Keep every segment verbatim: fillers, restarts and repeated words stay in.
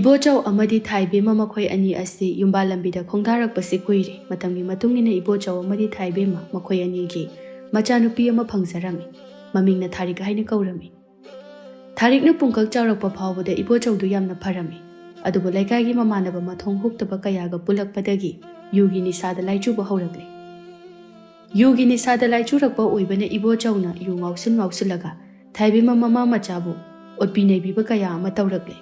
ꯏꯕꯣꯆꯧ ꯑꯃꯗꯤ ꯊꯥꯏꯕꯦꯝꯃ ꯃꯈꯣꯏ ꯑꯅꯤ ꯑꯁꯤ ꯌꯨꯝꯕꯥꯜ ꯂꯝꯕꯤꯗ ꯈꯣꯡꯗꯥꯔꯛꯄꯁꯤ ꯀꯨꯏꯔꯦ꯫ ꯃꯇꯝꯒꯤ ꯃꯇꯨꯡ ꯏꯟꯅ ꯏꯕꯣꯆꯧ ꯑꯃꯗꯤ ꯊꯥꯏꯕꯦꯝꯃ ꯃꯈꯣꯏ ꯑꯅꯤꯒꯤ ꯃꯆꯥꯅꯨꯄꯤ ꯑꯃ ꯐꯪꯖꯔꯝꯃꯤ꯫ ꯃꯃꯤꯡꯅ ꯊꯥꯔꯤꯛ ꯍꯥꯏꯅ ꯀꯧꯔꯝꯃꯤ꯫ ꯊꯥꯔꯤꯛꯅ ꯄꯨꯡꯀꯛ ꯆꯥꯎꯔꯛꯄ ꯐꯥꯎꯕꯗ ꯏꯕꯣꯆꯧꯗꯨ ꯌꯥꯝꯅ ꯐꯔꯝꯃꯤ꯫ ꯑꯗꯨꯕꯨ ꯂꯩꯀꯥꯏꯒꯤ ꯃꯃꯥꯟꯅꯕ ꯃꯊꯣꯡ ꯍꯨꯛꯇꯕ ꯀꯌꯥꯒ ꯄꯨꯜꯂꯛꯄꯗꯒꯤ ꯌꯨꯒꯤ ꯅꯤꯁꯥꯗ ꯂꯥꯏꯆꯨꯕ ꯍꯧꯔꯛꯂꯦ꯫ ꯌꯨꯒꯤ ꯅꯤꯁꯥꯗ ꯂꯥꯏꯆꯨꯔꯛꯄ ꯑꯣꯏꯕꯅ ꯏꯕꯣꯆꯧꯅ ꯌꯨ ꯉꯥꯎꯁꯤꯟ ꯉꯥꯎꯁꯤꯜꯂꯒ ꯊꯥꯏꯕꯦꯝꯃ ꯃꯃꯥ ꯃꯆꯥꯕꯨ ꯑꯣꯠꯄꯤ ꯅꯩꯕꯤꯕ ꯀꯌꯥ ꯑꯃ ꯇꯧꯔꯛꯂꯦ꯫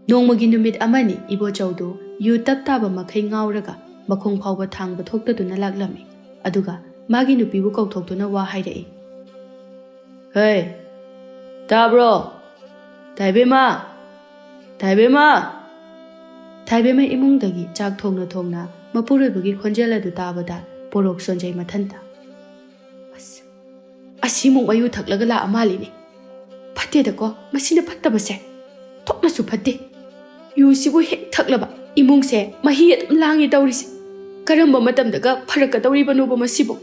ꯅꯣꯡꯃꯒꯤ ꯅꯨꯃꯤꯠ ꯑꯃꯅꯤ ꯏꯕꯣꯆꯧꯗꯨ ꯌꯨ ꯇꯞ ꯇꯥꯕ ꯃꯈꯩ ꯉꯥꯎꯔꯒ ꯃꯈꯣꯡ ꯐꯥꯎꯕ ꯊꯥꯡꯕ ꯊꯣꯛꯇꯗꯨꯅ ꯂꯥꯛꯂꯝꯃꯤ꯫ ꯑꯗꯨꯒ ꯃꯥꯒꯤ ꯅꯨꯄꯤꯕꯨ ꯀꯧꯊꯣꯛꯇꯨꯅ ꯋꯥ ꯍꯥꯏꯔꯛꯏ꯫ "ꯍꯩ, ꯇꯥꯕ꯭ꯔꯣ? ꯊꯥꯏꯕꯦꯝꯃ! ꯊꯥꯏꯕꯦꯝꯃ!" ꯊꯥꯏꯕꯦꯝꯃ ꯏꯃꯨꯡꯗꯒꯤ ꯆꯥꯛ ꯊꯣꯡꯅ ꯊꯣꯡꯅ ꯃꯄꯨꯔꯣꯏꯕꯒꯤ ꯈꯣꯟꯖꯦꯜ ꯑꯗꯨ ꯇꯥꯕꯗ ꯄꯣꯔꯣꯛ ꯁꯣꯟꯖꯩ ꯃꯊꯟꯇ꯫ "ꯑꯁ, ꯑꯁꯤꯃꯨꯛ ꯃꯌꯨ ꯊꯛꯂꯒ ꯂꯥꯛꯑ ꯃꯥꯜꯂꯤꯅꯦ꯫ ꯐꯠꯇꯦꯗꯀꯣ, ꯃꯁꯤꯅ ꯐꯠꯇꯕꯁꯦ꯫ ꯊꯣꯛꯅꯁꯨ ꯐꯠꯇꯦ꯫ ꯌꯨꯁꯤꯕꯨ ꯍꯦꯛ ꯊꯛꯂꯕ ꯏꯃꯨꯡꯁꯦ ꯃꯍꯤ ꯑꯗꯨꯝ ꯂꯥꯡꯉꯤ ꯇꯧꯔꯤꯁꯦ꯫ ꯀꯔꯝꯕ ꯃꯇꯝꯗꯒ ꯐꯔꯛꯀꯗꯧꯔꯤꯕꯅꯣꯕ ꯃꯁꯤꯕꯨ?"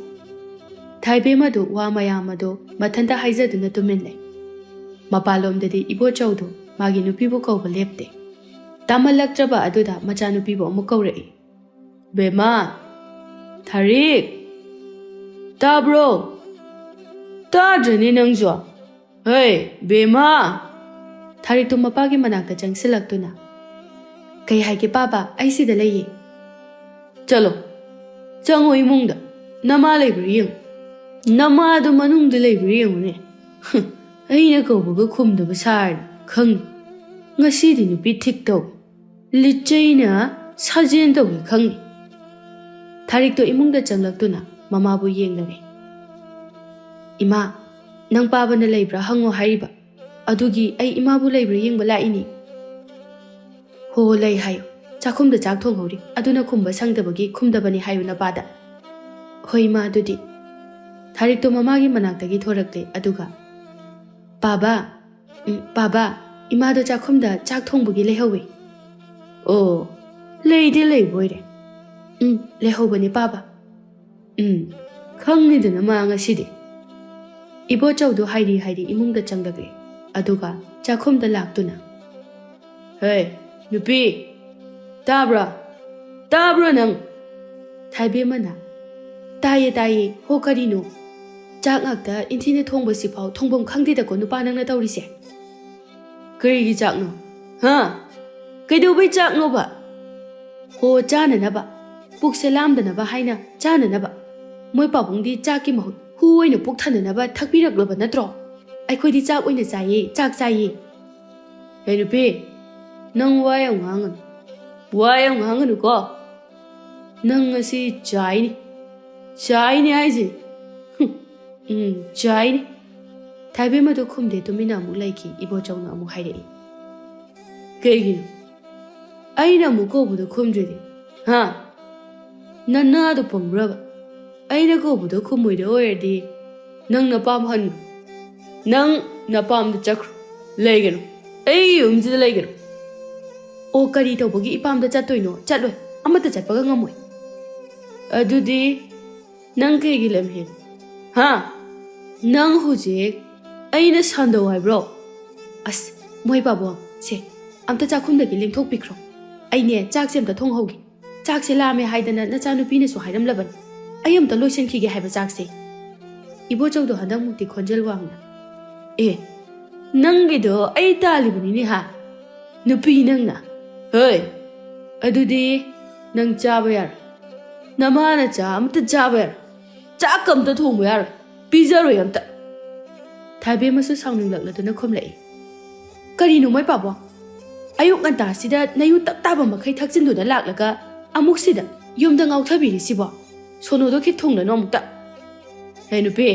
ꯊꯥꯏꯕꯦꯝꯃꯗꯨ ꯋꯥ ꯃꯌꯥꯝ ꯑꯗꯨ ꯃꯊꯟꯇ ꯍꯥꯏꯖꯗꯨꯅ ꯇꯨꯃꯤꯟ ꯂꯩ꯫ ꯃꯄꯥꯟꯂꯣꯝꯗꯗꯤ ꯏꯕꯣꯆꯧꯗꯨ ꯃꯥꯒꯤ ꯅꯨꯄꯤꯕꯨ ꯀꯧꯕ ꯂꯦꯞꯇꯦ꯫ ꯇꯥꯃꯜꯂꯛꯇ꯭ꯔꯕ ꯑꯗꯨꯗ ꯃꯆꯥꯅꯨꯄꯤꯕꯨ ꯑꯃꯨꯛ ꯀꯧꯔꯛꯏ꯫ "ꯕꯦꯝꯃ! ꯊꯥꯔꯤꯛ! ꯇꯥꯕ꯭ꯔꯣ? ꯇꯥꯗ꯭ꯔꯅꯤ ꯅꯪꯁꯨ? ꯍꯩ, ꯕꯦꯝꯃ!" ꯊꯥꯔꯤꯛꯇꯨ ꯃꯄꯥꯒꯤ ꯃꯅꯥꯛꯇ ꯆꯪꯁꯤꯜꯂꯛꯇꯨꯅ, "ꯀꯩ ꯍꯥꯏꯒꯦ ꯄꯥꯕ? ꯑꯩ ꯁꯤꯗ ꯂꯩꯌꯦ꯫ ꯆꯠꯂꯣ, ꯆꯪꯉꯣ ꯏꯃꯨꯡꯗ꯫ ꯅꯃꯥ ꯂꯩꯕ꯭ꯔꯥ ꯌꯦꯡꯉꯨ꯫ ꯅꯃꯥꯗꯣ ꯃꯅꯨꯡꯗ ꯂꯩꯕ꯭ꯔꯥ ꯌꯦꯡꯉꯨꯅꯦ꯫ ꯍꯨꯝ, ꯑꯩꯅ ꯀꯧꯕꯒ ꯈꯨꯝꯗꯕ ꯁꯥꯔꯅꯤ, ꯈꯪꯅꯤ꯫ ꯉꯁꯤꯗꯤ ꯅꯨꯄꯤ ꯊꯤꯛ ꯇꯧꯏ꯫ ꯂꯤꯆꯩꯅ ꯁꯥꯖꯦꯟ ꯇꯧꯏ ꯈꯪꯅꯤ꯫" ꯊꯥꯔꯤꯛꯇꯣ ꯏꯃꯨꯡꯗ ꯆꯪꯂꯛꯇꯨꯅ ꯃꯃꯥꯕꯨ ꯌꯦꯡꯂꯔꯦ꯫ "ꯏꯃꯥ, ꯅꯪ ꯄꯥꯕꯅ ꯂꯩꯕ꯭ꯔꯥ ꯍꯪꯉꯣ ꯍꯥꯏꯔꯤꯕ꯫ ꯑꯗꯨꯒꯤ ꯑꯩ ꯏꯃꯥꯕꯨ ꯂꯩꯕ꯭ꯔꯥ ꯌꯦꯡꯕ ꯂꯥꯛꯏꯅꯤ꯫" "ꯍꯣ, ꯂꯩ ꯍꯥꯏꯌꯨ꯫ ꯆꯥꯛꯈꯨꯝꯗ ꯆꯥꯛ ꯊꯣꯡꯍꯧꯔꯤ꯫ ꯑꯗꯨꯅ ꯈꯨꯝꯕ ꯁꯪꯗꯕꯒꯤ ꯈꯨꯝꯗꯕꯅꯤ ꯍꯥꯏꯌꯨ ꯅꯄꯥꯗ꯫" "ꯍꯣꯏ, ꯏꯃꯥ, ꯑꯗꯨꯗꯤ꯫" ꯊꯥꯔꯤꯛꯇꯣ ꯃꯃꯥꯒꯤ ꯃꯅꯥꯛꯇꯒꯤ ꯊꯣꯔꯛꯂꯦ, ꯑꯗꯨꯒ, "ꯄꯥꯕ, ꯎꯝ, ꯄꯥꯕ, ꯏꯃꯥꯗꯣ ꯆꯥꯛꯈꯨꯝꯗ ꯆꯥꯛ ꯊꯣꯡꯕꯒꯤ ꯂꯩꯍꯧꯋꯦ꯫" "ꯑꯣ, ꯂꯩꯗꯤ ꯂꯩꯕ ꯑꯣꯏꯔꯦ꯫" "ꯎꯝ, ꯂꯩꯍꯧꯕꯅꯦ ꯄꯥꯕ꯫" "ꯎꯝ, ꯈꯪꯅꯤꯗꯅ ꯃꯥ ꯉꯁꯤꯗꯤ꯫" ꯏꯕꯣꯆꯧꯗꯨ ꯍꯥꯏꯔꯤ ꯍꯥꯏꯔꯤ ꯏꯃꯨꯡꯗ ꯆꯪꯂꯛꯂꯦ, ꯑꯗꯨꯒ ꯆꯥꯛꯈꯨꯝꯗ ꯂꯥꯛꯇꯨꯅ, ꯍꯦ, ꯅꯨꯄꯤ, ꯇꯥꯕ꯭ꯔꯥ? ꯇꯥꯕ꯭ꯔꯣ ꯅꯪ? ꯊꯥꯏꯕꯦꯝꯃꯅ, "ꯇꯥꯏꯌꯦ, ꯇꯥꯏꯌꯦ꯫ ꯍꯣ, ꯀꯔꯤꯅꯣ? ꯆꯥꯛ ꯉꯥꯛꯇ ꯏꯟꯊꯤꯅ ꯊꯣꯡꯕꯁꯤꯐꯥꯎ ꯊꯣꯡꯐꯝ ꯈꯪꯗꯦꯗꯀꯣ, ꯅꯨꯄꯥ ꯅꯪꯅ ꯇꯧꯔꯤꯁꯦ꯫ ꯀꯔꯤꯒꯤ ꯆꯥꯛꯅꯣ? ꯍꯥ? ꯀꯩꯗꯧꯕꯩ ꯆꯥꯛꯅꯣꯕ? ꯍꯣ, ꯆꯥꯅꯅꯕ꯫ ꯄꯨꯛꯁꯦ ꯂꯥꯝꯗꯅꯕ ꯍꯥꯏꯅ ꯆꯥꯅꯅꯕ꯫ ꯃꯣꯏ ꯄꯥꯕꯨꯡꯗꯤ ꯆꯥꯛꯀꯤ ꯃꯍꯨꯠ ꯍꯨ ꯑꯣꯏꯅ ꯄꯨꯛ ꯊꯟꯅꯅꯕ ꯊꯛꯄꯤꯔꯛꯂꯕ ꯅꯠꯇ꯭ꯔꯣ? ꯑꯩꯈꯣꯏꯗꯤ ꯆꯥꯛ ꯑꯣꯏꯅ ꯆꯥꯏꯌꯦ, ꯆꯥꯛ ꯆꯥꯏꯌꯦ꯫" ꯍꯦ ꯅꯨꯄꯤ, ꯅꯪ ꯋꯥ ꯌꯥꯝ ꯉꯥꯡꯒꯅꯨ꯫ ꯋꯥ ꯌꯥꯝ ꯉꯥꯡꯒꯅꯨꯀꯣ꯫ ꯅꯪ ꯉꯁꯤ ꯆꯥꯏꯅꯤ꯫ ꯆꯥꯏꯅꯤ ꯍꯥꯏꯁꯤꯅꯤ꯫ ꯍꯨꯝ, ꯎꯝ, ꯆꯥꯏꯅꯤ꯫ ꯊꯥꯏꯕꯦꯝꯃꯗꯣ ꯈꯨꯝꯗꯦ, ꯇꯨꯃꯤꯟꯅ ꯑꯃꯨꯛ ꯂꯩꯈꯤ꯫ ꯏꯕꯣꯆꯧꯅ ꯑꯃꯨꯛ ꯍꯥꯏꯔꯛꯏ, "ꯀꯩꯒꯤꯅꯣ? ꯑꯩꯅ ꯑꯃꯨꯛ ꯀꯧꯕꯗꯣ ꯈꯨꯝꯗ꯭ꯔꯤꯗꯤ? ꯍꯥ? ꯅꯅꯥꯗꯣ ꯄꯪꯕ꯭ꯔꯕ? ꯑꯩꯅ ꯀꯧꯕꯗꯣ ꯈꯨꯝꯃꯣꯏꯗ ꯑꯣꯏꯔꯗꯤ ꯅꯪ ꯅꯄꯥꯝ ꯍꯟꯈ꯭ꯔꯣ꯫ ꯅꯪ ꯅꯄꯥꯝꯗ ꯆꯠꯈ꯭ꯔꯣ꯫ ꯂꯩꯒꯅꯨ꯫ ꯑꯩ ꯌꯨꯝꯁꯤꯗ ꯂꯩꯒꯅꯨ꯫" "ꯑꯣ, ꯀꯔꯤ ꯇꯧꯕꯒꯤ ꯏꯄꯥꯝꯗ ꯆꯠꯇꯣꯏꯅꯣ? ꯆꯠꯂꯣꯏ꯫ ꯑꯃꯠꯇ ꯆꯠꯄꯒ ꯉꯝꯃꯣꯏ꯫" "ꯑꯗꯨꯗꯤ ꯅꯪ ꯀꯩꯒꯤ ꯂꯝꯍꯦꯟ? ꯍꯥ? ꯅꯪ ꯍꯧꯖꯤꯛ ꯑꯩꯅ ꯁꯟꯗꯧ ꯍꯥꯏꯕ꯭ꯔꯣ?" "ꯑꯁ, ꯃꯣꯏ ꯄꯥꯕꯣ, ꯁꯦ, ꯑꯝꯇ ꯆꯥꯛꯈꯨꯝꯗꯒꯤ ꯂꯦꯡꯊꯣꯛꯄꯤꯈ꯭ꯔꯣ꯫ ꯑꯩꯅꯦ, ꯆꯥꯛꯁꯦ ꯑꯝꯇ ꯊꯣꯡꯍꯧꯒꯦ꯫ ꯆꯥꯛꯁꯦ ꯂꯥꯝꯃꯦ ꯍꯥꯏꯗꯅ ꯅꯆꯥꯅꯨꯄꯤꯅꯁꯨ ꯍꯥꯏꯔꯝꯂꯕꯅꯤ꯫ ꯑꯩ ꯑꯝꯇ ꯂꯣꯏꯁꯤꯟꯈꯤꯒꯦ ꯍꯥꯏꯕ ꯆꯥꯛꯁꯦ꯫" ꯏꯕꯣꯆꯧꯗꯣ ꯍꯟꯗꯛꯃꯨꯛꯇꯤ ꯈꯣꯟꯖꯦꯜ ꯋꯥꯡꯅ, "ꯑꯦ, ꯅꯪꯒꯤꯗꯣ ꯑꯩ ꯇꯥꯜꯂꯤꯕꯅꯤꯅꯦ ꯍꯥ? ꯅꯨꯄꯤ ꯅꯪꯅ? ꯍꯣꯏ, ꯑꯗꯨꯗꯤ ꯅꯪ ꯆꯥꯕ ꯌꯥꯔꯣꯏ꯫ ꯅꯃꯥꯅ ꯆꯥ ꯑꯝꯇ ꯆꯥꯕ ꯌꯥꯔꯣꯏ꯫ ꯆꯥꯛ ꯑꯝꯇ ꯊꯣꯡꯕ ꯌꯥꯔꯣꯏ꯫ ꯄꯤꯖꯔꯣꯏ ꯑꯝꯇ꯫" ꯊꯥꯏꯕꯦꯝꯃꯁꯨ ꯁꯥꯎꯅꯤꯡꯂꯛꯂꯗꯨꯅ ꯈꯨꯝꯂꯛꯏ, "ꯀꯔꯤꯅꯣ ꯃꯣꯏ ꯄꯥꯕꯣ? ꯑꯌꯨꯛ ꯉꯟꯇꯥꯁꯤꯗ ꯅꯌꯨ ꯇꯞ ꯇꯥꯕ ꯃꯈꯩ ꯊꯛꯆꯤꯟꯗꯨꯅ ꯂꯥꯛꯂꯒ ꯑꯃꯨꯛꯁꯤꯗ ꯌꯨꯝꯗ ꯉꯥꯎꯊꯕꯤꯔꯤꯁꯤꯕꯣ? ꯁꯣꯅꯣꯗꯣ ꯈꯤꯠ ꯊꯨꯡꯂꯅꯨ ꯑꯃꯨꯛꯇ꯫" "ꯍꯦ ꯅꯨꯄꯤ,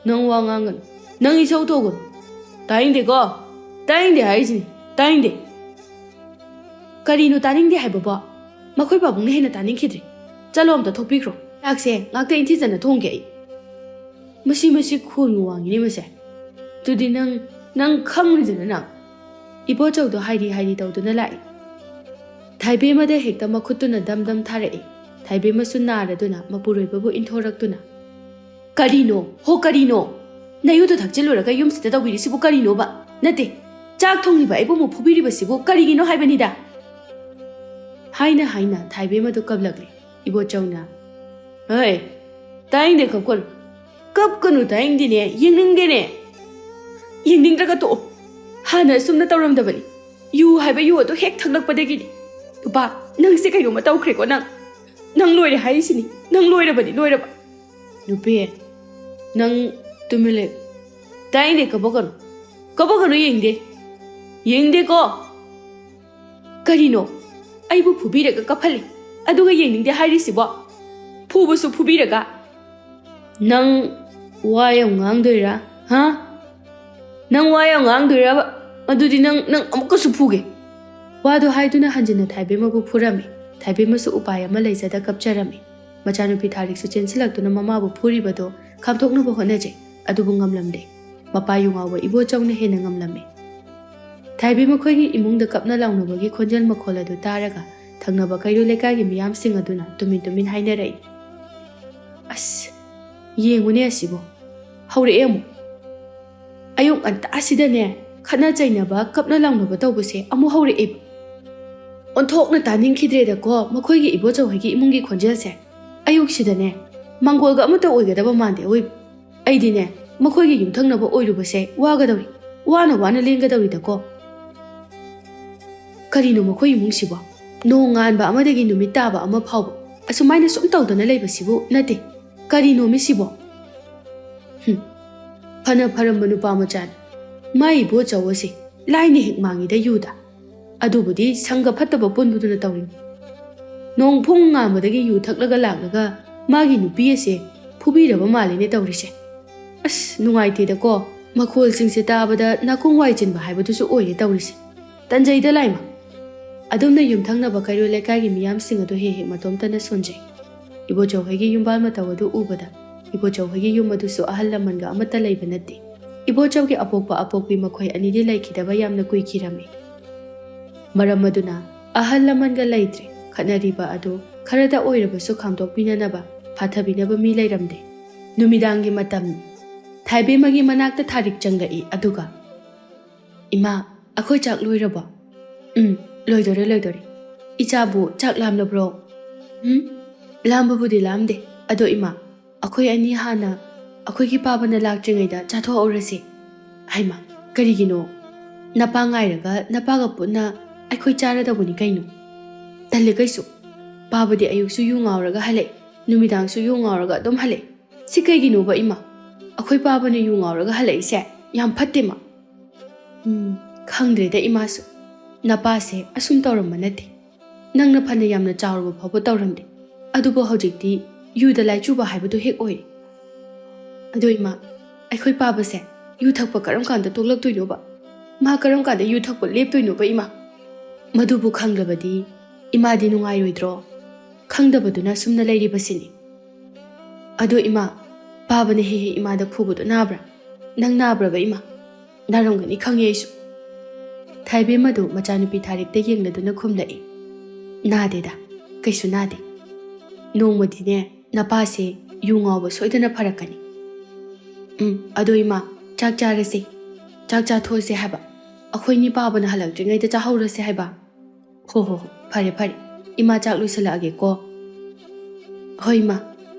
ꯅꯪ ꯋꯥ ꯉꯥꯡꯒꯅꯨ꯫ ꯅꯪ ꯏꯁꯧ ꯇꯧꯒꯅꯨ꯫ ꯇꯥꯅꯤꯡꯗꯦꯀꯣ? ꯇꯥꯅꯤꯡꯗꯦ ꯍꯥꯏꯔꯤꯁꯤꯅꯤ꯫ ꯇꯥꯅꯤꯡꯗꯦ꯫" "ꯀꯔꯤꯅꯣ ꯇꯥꯅꯤꯡꯗꯦ ꯍꯥꯏꯕꯕꯣ? ꯃꯈꯣꯏ ꯄꯥꯕꯨꯡꯅ ꯍꯦꯟꯅ ꯇꯥꯅꯤꯡꯈꯤꯗ꯭ꯔꯦ꯫ ꯆꯠꯂꯣ, ꯑꯝꯇ ꯊꯣꯛꯄꯤꯈ꯭ꯔꯣ꯫ ꯆꯥꯛꯁꯦ ꯉꯥꯛꯇ ꯏꯟꯊꯤꯖꯅ ꯊꯣꯡꯒꯦ ꯑꯩ꯫" "ꯃꯁꯤ, ꯃꯁꯤ ꯈꯣꯟꯒꯤ ꯋꯥꯡꯉꯤꯅꯦ ꯃꯁꯦ꯫ ꯑꯗꯨꯗꯤ ꯅꯪ, ꯅꯪ ꯈꯪꯂꯤꯗꯅ ꯅꯪ꯫" ꯏꯕꯣꯆꯧꯗꯣ ꯍꯥꯏꯔꯤ ꯍꯥꯏꯔꯤ ꯇꯧꯗꯨꯅ ꯂꯥꯛꯏ꯫ ꯊꯥꯏꯕꯦꯝꯃꯗ ꯍꯦꯛꯇ ꯃꯈꯨꯠꯇꯨꯅ ꯗꯝ ꯗꯝ ꯊꯥꯔꯛꯏ꯫ ꯊꯥꯏꯕꯦꯝꯃꯁꯨ ꯅꯥꯔꯗꯨꯅ ꯃꯄꯨꯔꯣꯏꯕꯕꯨ ꯏꯟꯊꯣꯔꯛꯇꯨꯅ, "ꯀꯔꯤꯅꯣ? ꯍꯣ, ꯀꯔꯤꯅꯣ? ꯅꯌꯨꯗꯣ ꯊꯛꯆꯤꯜꯂꯨꯔꯒ ꯌꯨꯝꯁꯤꯗ ꯇꯧꯕꯤꯔꯤꯁꯤꯕꯨ ꯀꯔꯤꯅꯣꯕ? ꯅꯠꯇꯦ, ꯆꯥꯛ ꯊꯣꯡꯂꯤꯕ ꯑꯩꯕꯨ ꯑꯃꯨꯛ ꯐꯨꯕꯤꯔꯤꯕꯁꯤꯕꯨ ꯀꯔꯤꯒꯤꯅꯣ ꯍꯥꯏꯕꯅꯤꯗ?" ꯍꯥꯏꯅ ꯍꯥꯏꯅ ꯊꯥꯏꯕꯦꯝ ꯑꯗꯨ ꯀꯞꯂꯛꯂꯦ꯫ ꯏꯕꯣꯆꯧꯅ, "ꯍꯣꯏ, ꯇꯥꯅꯤꯡꯗꯦ, ꯀꯞꯀꯅꯨ꯫ ꯀꯞꯀꯅꯨ, ꯇꯥꯅꯤꯡꯗꯦꯅꯦ, ꯌꯦꯡꯅꯤꯡꯗꯦꯅꯦ꯫ ꯌꯦꯡꯅꯤꯡꯗ꯭ꯔꯒ ꯇꯣꯛꯑꯣ꯫ ꯍꯥꯟꯅ ꯑꯁꯨꯝꯅ ꯇꯧꯔꯝꯗꯕꯅꯤ꯫ ꯌꯨ ꯍꯥꯏꯕ ꯌꯨ ꯑꯗꯨ ꯍꯦꯛ ꯊꯛꯂꯛꯄꯗꯒꯤꯅꯤ꯫ ꯅꯨꯄꯥ, ꯅꯪꯁꯦ ꯀꯩꯅꯣꯝꯃ ꯇꯧꯈ꯭ꯔꯦꯀꯣ ꯅꯪ꯫ ꯅꯪ ꯂꯣꯏꯔꯦ ꯍꯥꯏꯔꯤꯁꯤꯅꯤ꯫ ꯅꯪ ꯂꯣꯏꯔꯕꯅꯤ, ꯂꯣꯏꯔꯕ꯫" "ꯅꯨꯄꯤ, ꯅꯪ ꯇꯨꯃꯤꯟ ꯂꯩ꯫ ꯇꯥꯅꯤꯡꯗꯦ, ꯀꯞꯄꯛꯀꯅꯨ꯫ ꯀꯞꯄꯛꯀꯅꯨ, ꯌꯦꯡꯗꯦ꯫ ꯌꯦꯡꯗꯦꯀꯣ꯫" "ꯀꯔꯤꯅꯣ? ꯑꯩꯕꯨ ꯐꯨꯕꯤꯔꯒ ꯀꯞꯍꯜꯂꯤ, ꯑꯗꯨꯒ ꯌꯦꯡꯅꯤꯡꯗꯦ ꯍꯥꯏꯔꯤꯁꯤꯕꯣ? ꯐꯨꯕꯁꯨ ꯐꯨꯕꯤꯔꯒ꯫ ꯅꯪ ꯋꯥ ꯌꯥꯝ ꯉꯥꯡꯗꯣꯏꯔꯥ? ꯍꯥ? ꯅꯪ ꯋꯥ ꯌꯥꯝ ꯉꯥꯡꯗꯣꯏꯔꯕ? ꯑꯗꯨꯗꯤ ꯅꯪ, ꯅꯪ ꯑꯃꯨꯛꯀꯁꯨ ꯐꯨꯒꯦ꯫" ꯋꯥꯗꯣ ꯍꯥꯏꯗꯨꯅ ꯍꯟꯖꯤꯟꯅ ꯊꯥꯏꯕꯦꯝꯃꯕꯨ ꯐꯨꯔꯝꯃꯤ꯫ ꯊꯥꯏꯕꯦꯝꯃꯁꯨ ꯎꯄꯥꯏ ꯑꯃ ꯂꯩꯖꯗ ꯀꯞꯆꯔꯝꯃꯤ꯫ ꯃꯆꯥꯅꯨꯄꯤ ꯊꯥꯔꯤꯛꯁꯨ ꯆꯦꯟꯁꯤꯜꯂꯛꯇꯨꯅ ꯃꯃꯥꯕꯨ ꯐꯨꯔꯤꯕꯗꯣ ꯈꯥꯝꯗꯣꯛꯅꯕ ꯍꯣꯠꯅꯖꯩ, ꯑꯗꯨꯕꯨ ꯉꯝꯂꯝꯗꯦ꯫ ꯃꯄꯥ ꯌꯨꯉꯥꯎꯕ ꯏꯕꯣꯆꯧꯅ ꯍꯦꯟꯅ ꯉꯝꯂꯝꯃꯤ꯫ ꯊꯥꯏꯕꯤ ꯃꯈꯣꯏꯒꯤ ꯏꯃꯨꯡꯗ ꯀꯞꯅ ꯂꯥꯎꯅꯕꯒꯤ ꯈꯣꯟꯖꯦꯜ ꯃꯈꯣꯜ ꯑꯗꯨ ꯇꯥꯔꯒ ꯊꯪꯅꯕ ꯀꯩꯔꯣꯜ ꯂꯩꯀꯥꯏꯒꯤ ꯃꯤꯌꯥꯝꯁꯤꯡ ꯑꯗꯨꯅ ꯇꯨꯃꯤꯟ ꯇꯨꯃꯤꯟ ꯍꯥꯏꯅꯔꯛꯏ, "ꯑꯁ, ꯌꯦꯡꯉꯨꯅꯦ ꯑꯁꯤꯕꯣ, ꯍꯧꯔꯛꯑꯦ ꯑꯃꯨꯛ꯫ ꯑꯌꯨꯛ ꯉꯟꯇꯥꯁꯤꯗꯅꯦ ꯈꯠꯅ ꯆꯩꯅꯕ, ꯀꯞꯅ ꯂꯥꯎꯅꯕ ꯇꯧꯕꯁꯦ ꯑꯃꯨꯛ ꯍꯧꯔꯛꯑꯦꯕ꯫ ꯑꯣꯟꯊꯣꯛꯅ ꯇꯥꯅꯤꯡꯈꯤꯗ꯭ꯔꯦꯗꯀꯣ ꯃꯈꯣꯏꯒꯤ ꯏꯕꯣꯆꯧ ꯍꯣꯏꯒꯤ ꯏꯃꯨꯡꯒꯤ ꯈꯣꯟꯖꯦꯜꯁꯦ꯫ ꯑꯌꯨꯛꯁꯤꯗꯅꯦ ꯃꯥꯡꯒꯣꯜꯒ ꯑꯃꯠꯇ ꯑꯣꯏꯒꯗꯕ ꯃꯥꯟꯗꯦ ꯑꯑꯣꯏꯕ꯫ ꯑꯩꯗꯤꯅꯦ ꯃꯈꯣꯏꯒꯤ ꯌꯨꯝꯊꯪꯅꯕ ꯑꯣꯏꯔꯨꯕꯁꯦ ꯋꯥꯒꯗꯧꯔꯤ, ꯋꯥꯅ ꯋꯥꯅ ꯂꯦꯟꯒꯗꯧꯔꯤꯗꯀꯣ꯫ ꯀꯔꯤꯅꯣ ꯃꯈꯣꯏ ꯏꯃꯨꯡꯁꯤꯕꯣ? ꯅꯣꯡ ꯉꯥꯟꯕ ꯑꯃꯗꯒꯤ ꯅꯨꯃꯤꯠ ꯇꯥꯕ ꯑꯃ ꯐꯥꯎꯕ ꯑꯁꯨꯃꯥꯏꯅ ꯁꯨꯝ ꯇꯧꯗꯅ ꯂꯩꯕꯁꯤꯕꯨ ꯅꯠꯇꯦ꯫ ꯀꯔꯤꯅꯣꯃꯤ ꯁꯤꯕꯣ? ꯍꯨꯝ, ꯐꯅ ꯐꯔꯝꯕ ꯅꯨꯄꯥ ꯃꯆꯥꯅꯤ꯫ ꯃꯥꯏ ꯏꯕꯣꯆꯧ ꯑꯁꯦ ꯂꯥꯏꯅ ꯍꯦꯛ ꯃꯥꯡꯉꯤꯗ ꯌꯨꯗ꯫ ꯑꯗꯨꯕꯨꯗꯤ ꯁꯪꯒ ꯐꯠꯇꯕ ꯄꯨꯟꯕꯗꯨꯅ ꯇꯧꯔꯤꯅꯤ꯫ ꯅꯣꯡ ꯐꯨꯡ ꯉꯥꯟꯕꯗꯒꯤ ꯌꯨ ꯊꯛꯂꯒ ꯂꯥꯛꯂꯒ ꯃꯥꯒꯤ ꯅꯨꯄꯤ ꯑꯁꯦ ꯐꯨꯕꯤꯔꯕ ꯃꯥꯜꯂꯤꯅꯦ ꯇꯧꯔꯤꯁꯦ꯫ ꯑꯁ, ꯅꯨꯡꯉꯥꯏꯇꯦꯗꯀꯣ꯫ ꯃꯈꯣꯜꯁꯤꯡꯁꯦ ꯇꯥꯕꯗ ꯅꯥꯀꯣꯡ ꯋꯥꯏ ꯆꯤꯟꯕ ꯍꯥꯏꯕꯗꯨꯁꯨ ꯑꯣꯏꯔꯦ ꯇꯧꯔꯤꯁꯦ꯫ ꯇꯟꯖꯩꯗ ꯂꯥꯏꯃ꯫ ꯑꯗꯨꯝꯅ ꯌꯨꯝꯊꯪꯅꯕ ꯀꯩꯔꯣꯜ ꯂꯩꯀꯥꯏꯒꯤ ꯃꯤꯌꯥꯝꯁꯤꯡ ꯑꯗꯨ ꯍꯦꯛ ꯍꯦꯛ ꯃꯇꯣꯝꯇꯅ ꯁꯣꯟꯖꯩ꯫ ꯏꯕꯣꯆꯧ ꯍꯣꯏꯒꯤ ꯌꯨꯝꯕꯥꯜ ꯃꯇꯧ ꯑꯗꯨ ꯎꯕꯗ ꯏꯕꯣꯆꯧ ꯍꯣꯏꯒꯤ ꯌꯨꯝ ꯑꯗꯨꯁꯨ ꯑꯍꯜ ꯂꯃꯟꯒ ꯑꯃꯠꯇ ꯂꯩꯕ ꯅꯠꯇꯦ꯫ ꯏꯕꯣꯆꯧꯒꯤ ꯑꯄꯣꯛꯄ ꯑꯄꯣꯛꯄꯤ ꯃꯈꯣꯏ ꯑꯅꯤꯗꯤ ꯂꯩꯈꯤꯗꯕ ꯌꯥꯝꯅ ꯀꯨꯏꯈꯤꯔꯝꯃꯤ꯫ ꯃꯔꯝ ꯑꯗꯨꯅ ꯑꯍꯜ ꯂꯃꯟꯒ ꯂꯩꯇ꯭ꯔꯦ꯫ ꯈꯠꯅꯔꯤꯕ ꯑꯗꯨ ꯈꯔꯗ ꯑꯣꯏꯔꯕꯁꯨ ꯈꯥꯝꯗꯣꯛꯄꯤꯅꯅꯕ, ꯐꯥꯊꯕꯤꯅꯕ ꯃꯤ ꯂꯩꯔꯝꯗꯦ꯫ ꯅꯨꯃꯤꯗꯥꯡꯒꯤ ꯃꯇꯝꯅꯤ꯫ ꯊꯥꯏꯕꯦꯝꯃꯒꯤ ꯃꯅꯥꯛꯇ ꯊꯥꯔꯤꯛ ꯆꯪꯂꯛꯏ, ꯑꯗꯨꯒ, "ꯏꯃꯥ, ꯑꯩꯈꯣꯏ ꯆꯥꯛ ꯂꯣꯏꯔꯕꯣ?" "ꯎꯝ, ꯂꯣꯏꯗꯣꯔꯦ, ꯂꯣꯏꯗꯣꯔꯦ꯫ ꯏꯆꯥꯕꯨ ꯆꯥꯛ ꯂꯥꯝꯂꯕ꯭ꯔꯣ?" "ꯎꯝ, ꯂꯥꯝꯕꯕꯨꯗꯤ ꯂꯥꯝꯗꯦ꯫ ꯑꯗꯣ ꯏꯃꯥ, ꯑꯩꯈꯣꯏ ꯑꯅꯤ ꯍꯥꯟꯅ ꯑꯩꯈꯣꯏꯒꯤ ꯄꯥꯕꯅ ꯂꯥꯛꯇ꯭ꯔꯤꯉꯩꯗ ꯆꯥꯊꯣꯛꯍꯧꯔꯁꯦ꯫" "ꯍꯩꯃꯥ, ꯀꯔꯤꯒꯤꯅꯣ? ꯅꯄꯥ ꯉꯥꯏꯔꯒ ꯅꯄꯥꯒ ꯄꯨꯟꯅ ꯑꯩꯈꯣꯏ ꯆꯥꯔꯗꯧꯕꯅꯤ ꯀꯩꯅꯣ꯫" "ꯇꯜꯂꯦ ꯀꯩꯁꯨ꯫ ꯄꯥꯕꯗꯤ ꯑꯌꯨꯛꯁꯨ ꯌꯨ ꯉꯥꯎꯔꯒ ꯍꯜꯂꯛꯏ, ꯅꯨꯃꯤꯗꯥꯡꯁꯨ ꯌꯨ ꯉꯥꯎꯔꯒ ꯑꯗꯨꯝ ꯍꯜꯂꯛꯏ꯫ ꯁꯤ ꯀꯩꯒꯤꯅꯣꯕ ꯏꯃꯥ? ꯑꯩꯈꯣꯏ ꯄꯥꯕꯅ ꯌꯨ ꯉꯥꯎꯔꯒ ꯍꯜꯂꯛꯏꯁꯦ ꯌꯥꯝ ꯐꯠꯇꯦ ꯃꯥ꯫" "ꯎꯝ, ꯈꯪꯗ꯭ꯔꯦꯗ ꯏꯃꯥꯁꯨ꯫ ꯅꯄꯥꯁꯦ ꯑꯁꯨꯝ ꯇꯧꯔꯝꯕ ꯅꯠꯇꯦ꯫ ꯅꯪꯅ ꯐꯅ ꯌꯥꯝꯅ ꯆꯥꯎꯔꯕ ꯐꯥꯎꯕ ꯇꯧꯔꯝꯗꯦ꯫ ꯑꯗꯨꯕꯨ ꯍꯧꯖꯤꯛꯇꯤ ꯌꯨꯗ ꯂꯥꯏꯆꯨꯕ ꯍꯥꯏꯕꯗꯨ ꯍꯦꯛ ꯑꯣꯏꯔꯦ꯫ ꯑꯗꯣ ꯏꯃꯥ, ꯑꯩꯈꯣꯏ ꯄꯥꯕꯁꯦ ꯌꯨ ꯊꯛꯄ ꯀꯔꯝ ꯀꯥꯟꯗ ꯇꯣꯛꯂꯛꯇꯣꯏꯅꯣꯕ? ꯃꯥ ꯀꯔꯝ ꯀꯥꯟꯗ ꯌꯨ ꯊꯛꯄ ꯂꯦꯞꯇꯣꯏꯅꯣꯕ ꯏꯃꯥ? ꯃꯗꯨꯕꯨ ꯈꯪꯂꯕꯗꯤ ꯏꯃꯥꯗꯤ ꯅꯨꯡꯉꯥꯏꯔꯣꯏꯗ꯭ꯔꯣ? ꯈꯪꯗꯕꯗꯨꯅ ꯁꯨꯝꯅ ꯂꯩꯔꯤꯕꯁꯤꯅꯤ꯫" "ꯑꯗꯣ ꯏꯃꯥ, ꯄꯥꯕꯅ ꯍꯦꯛ ꯍꯦꯛ ꯏꯃꯥꯗ ꯐꯨꯕꯗꯣ ꯅꯥꯕ꯭ꯔꯥ? ꯅꯪ ꯅꯥꯕ꯭ꯔꯕ ꯏꯃꯥ?" "ꯅꯥꯔꯝꯒꯅꯤ ꯈꯪꯉꯦ ꯑꯩꯁꯨ꯫" ꯊꯥꯏꯕꯦꯝꯃꯗꯨ ꯃꯆꯥꯅꯨꯄꯤ ꯊꯥꯔꯤꯛꯇ ꯌꯦꯡꯂꯗꯨꯅ ꯈꯨꯝꯂꯛꯏ꯫ "ꯅꯥꯗꯦꯗ, ꯀꯩꯁꯨ ꯅꯥꯗꯦ꯫ ꯅꯣꯡꯃꯗꯤꯅꯦ ꯅꯄꯥꯁꯦ ꯌꯨ ꯉꯥꯎꯕ ꯁꯣꯏꯗꯅ ꯐꯔꯛꯀꯅꯤ꯫" "ꯎꯝ, ꯑꯗꯣ ꯏꯃꯥ, ꯆꯥꯛ ꯆꯥꯔꯁꯦ꯫ ꯆꯥꯛ ꯆꯥꯊꯣꯛꯑꯁꯦ ꯍꯥꯏꯕ꯫ ꯑꯩꯈꯣꯏꯅꯤ ꯄꯥꯕꯅ ꯍꯜꯂꯛꯇ꯭ꯔꯤꯉꯩꯗ ꯆꯥꯍꯧꯔꯁꯦ ꯍꯥꯏꯕ꯫" "ꯍꯣ ꯍꯣ ꯍꯣ, ꯐꯔꯦ ꯐꯔꯦ꯫ ꯏꯃꯥ ꯆꯥꯛ ꯂꯣꯏꯁꯤꯜꯂꯛꯑꯒꯦꯀꯣ꯫" "ꯍꯣꯏ ꯏꯃꯥ꯫"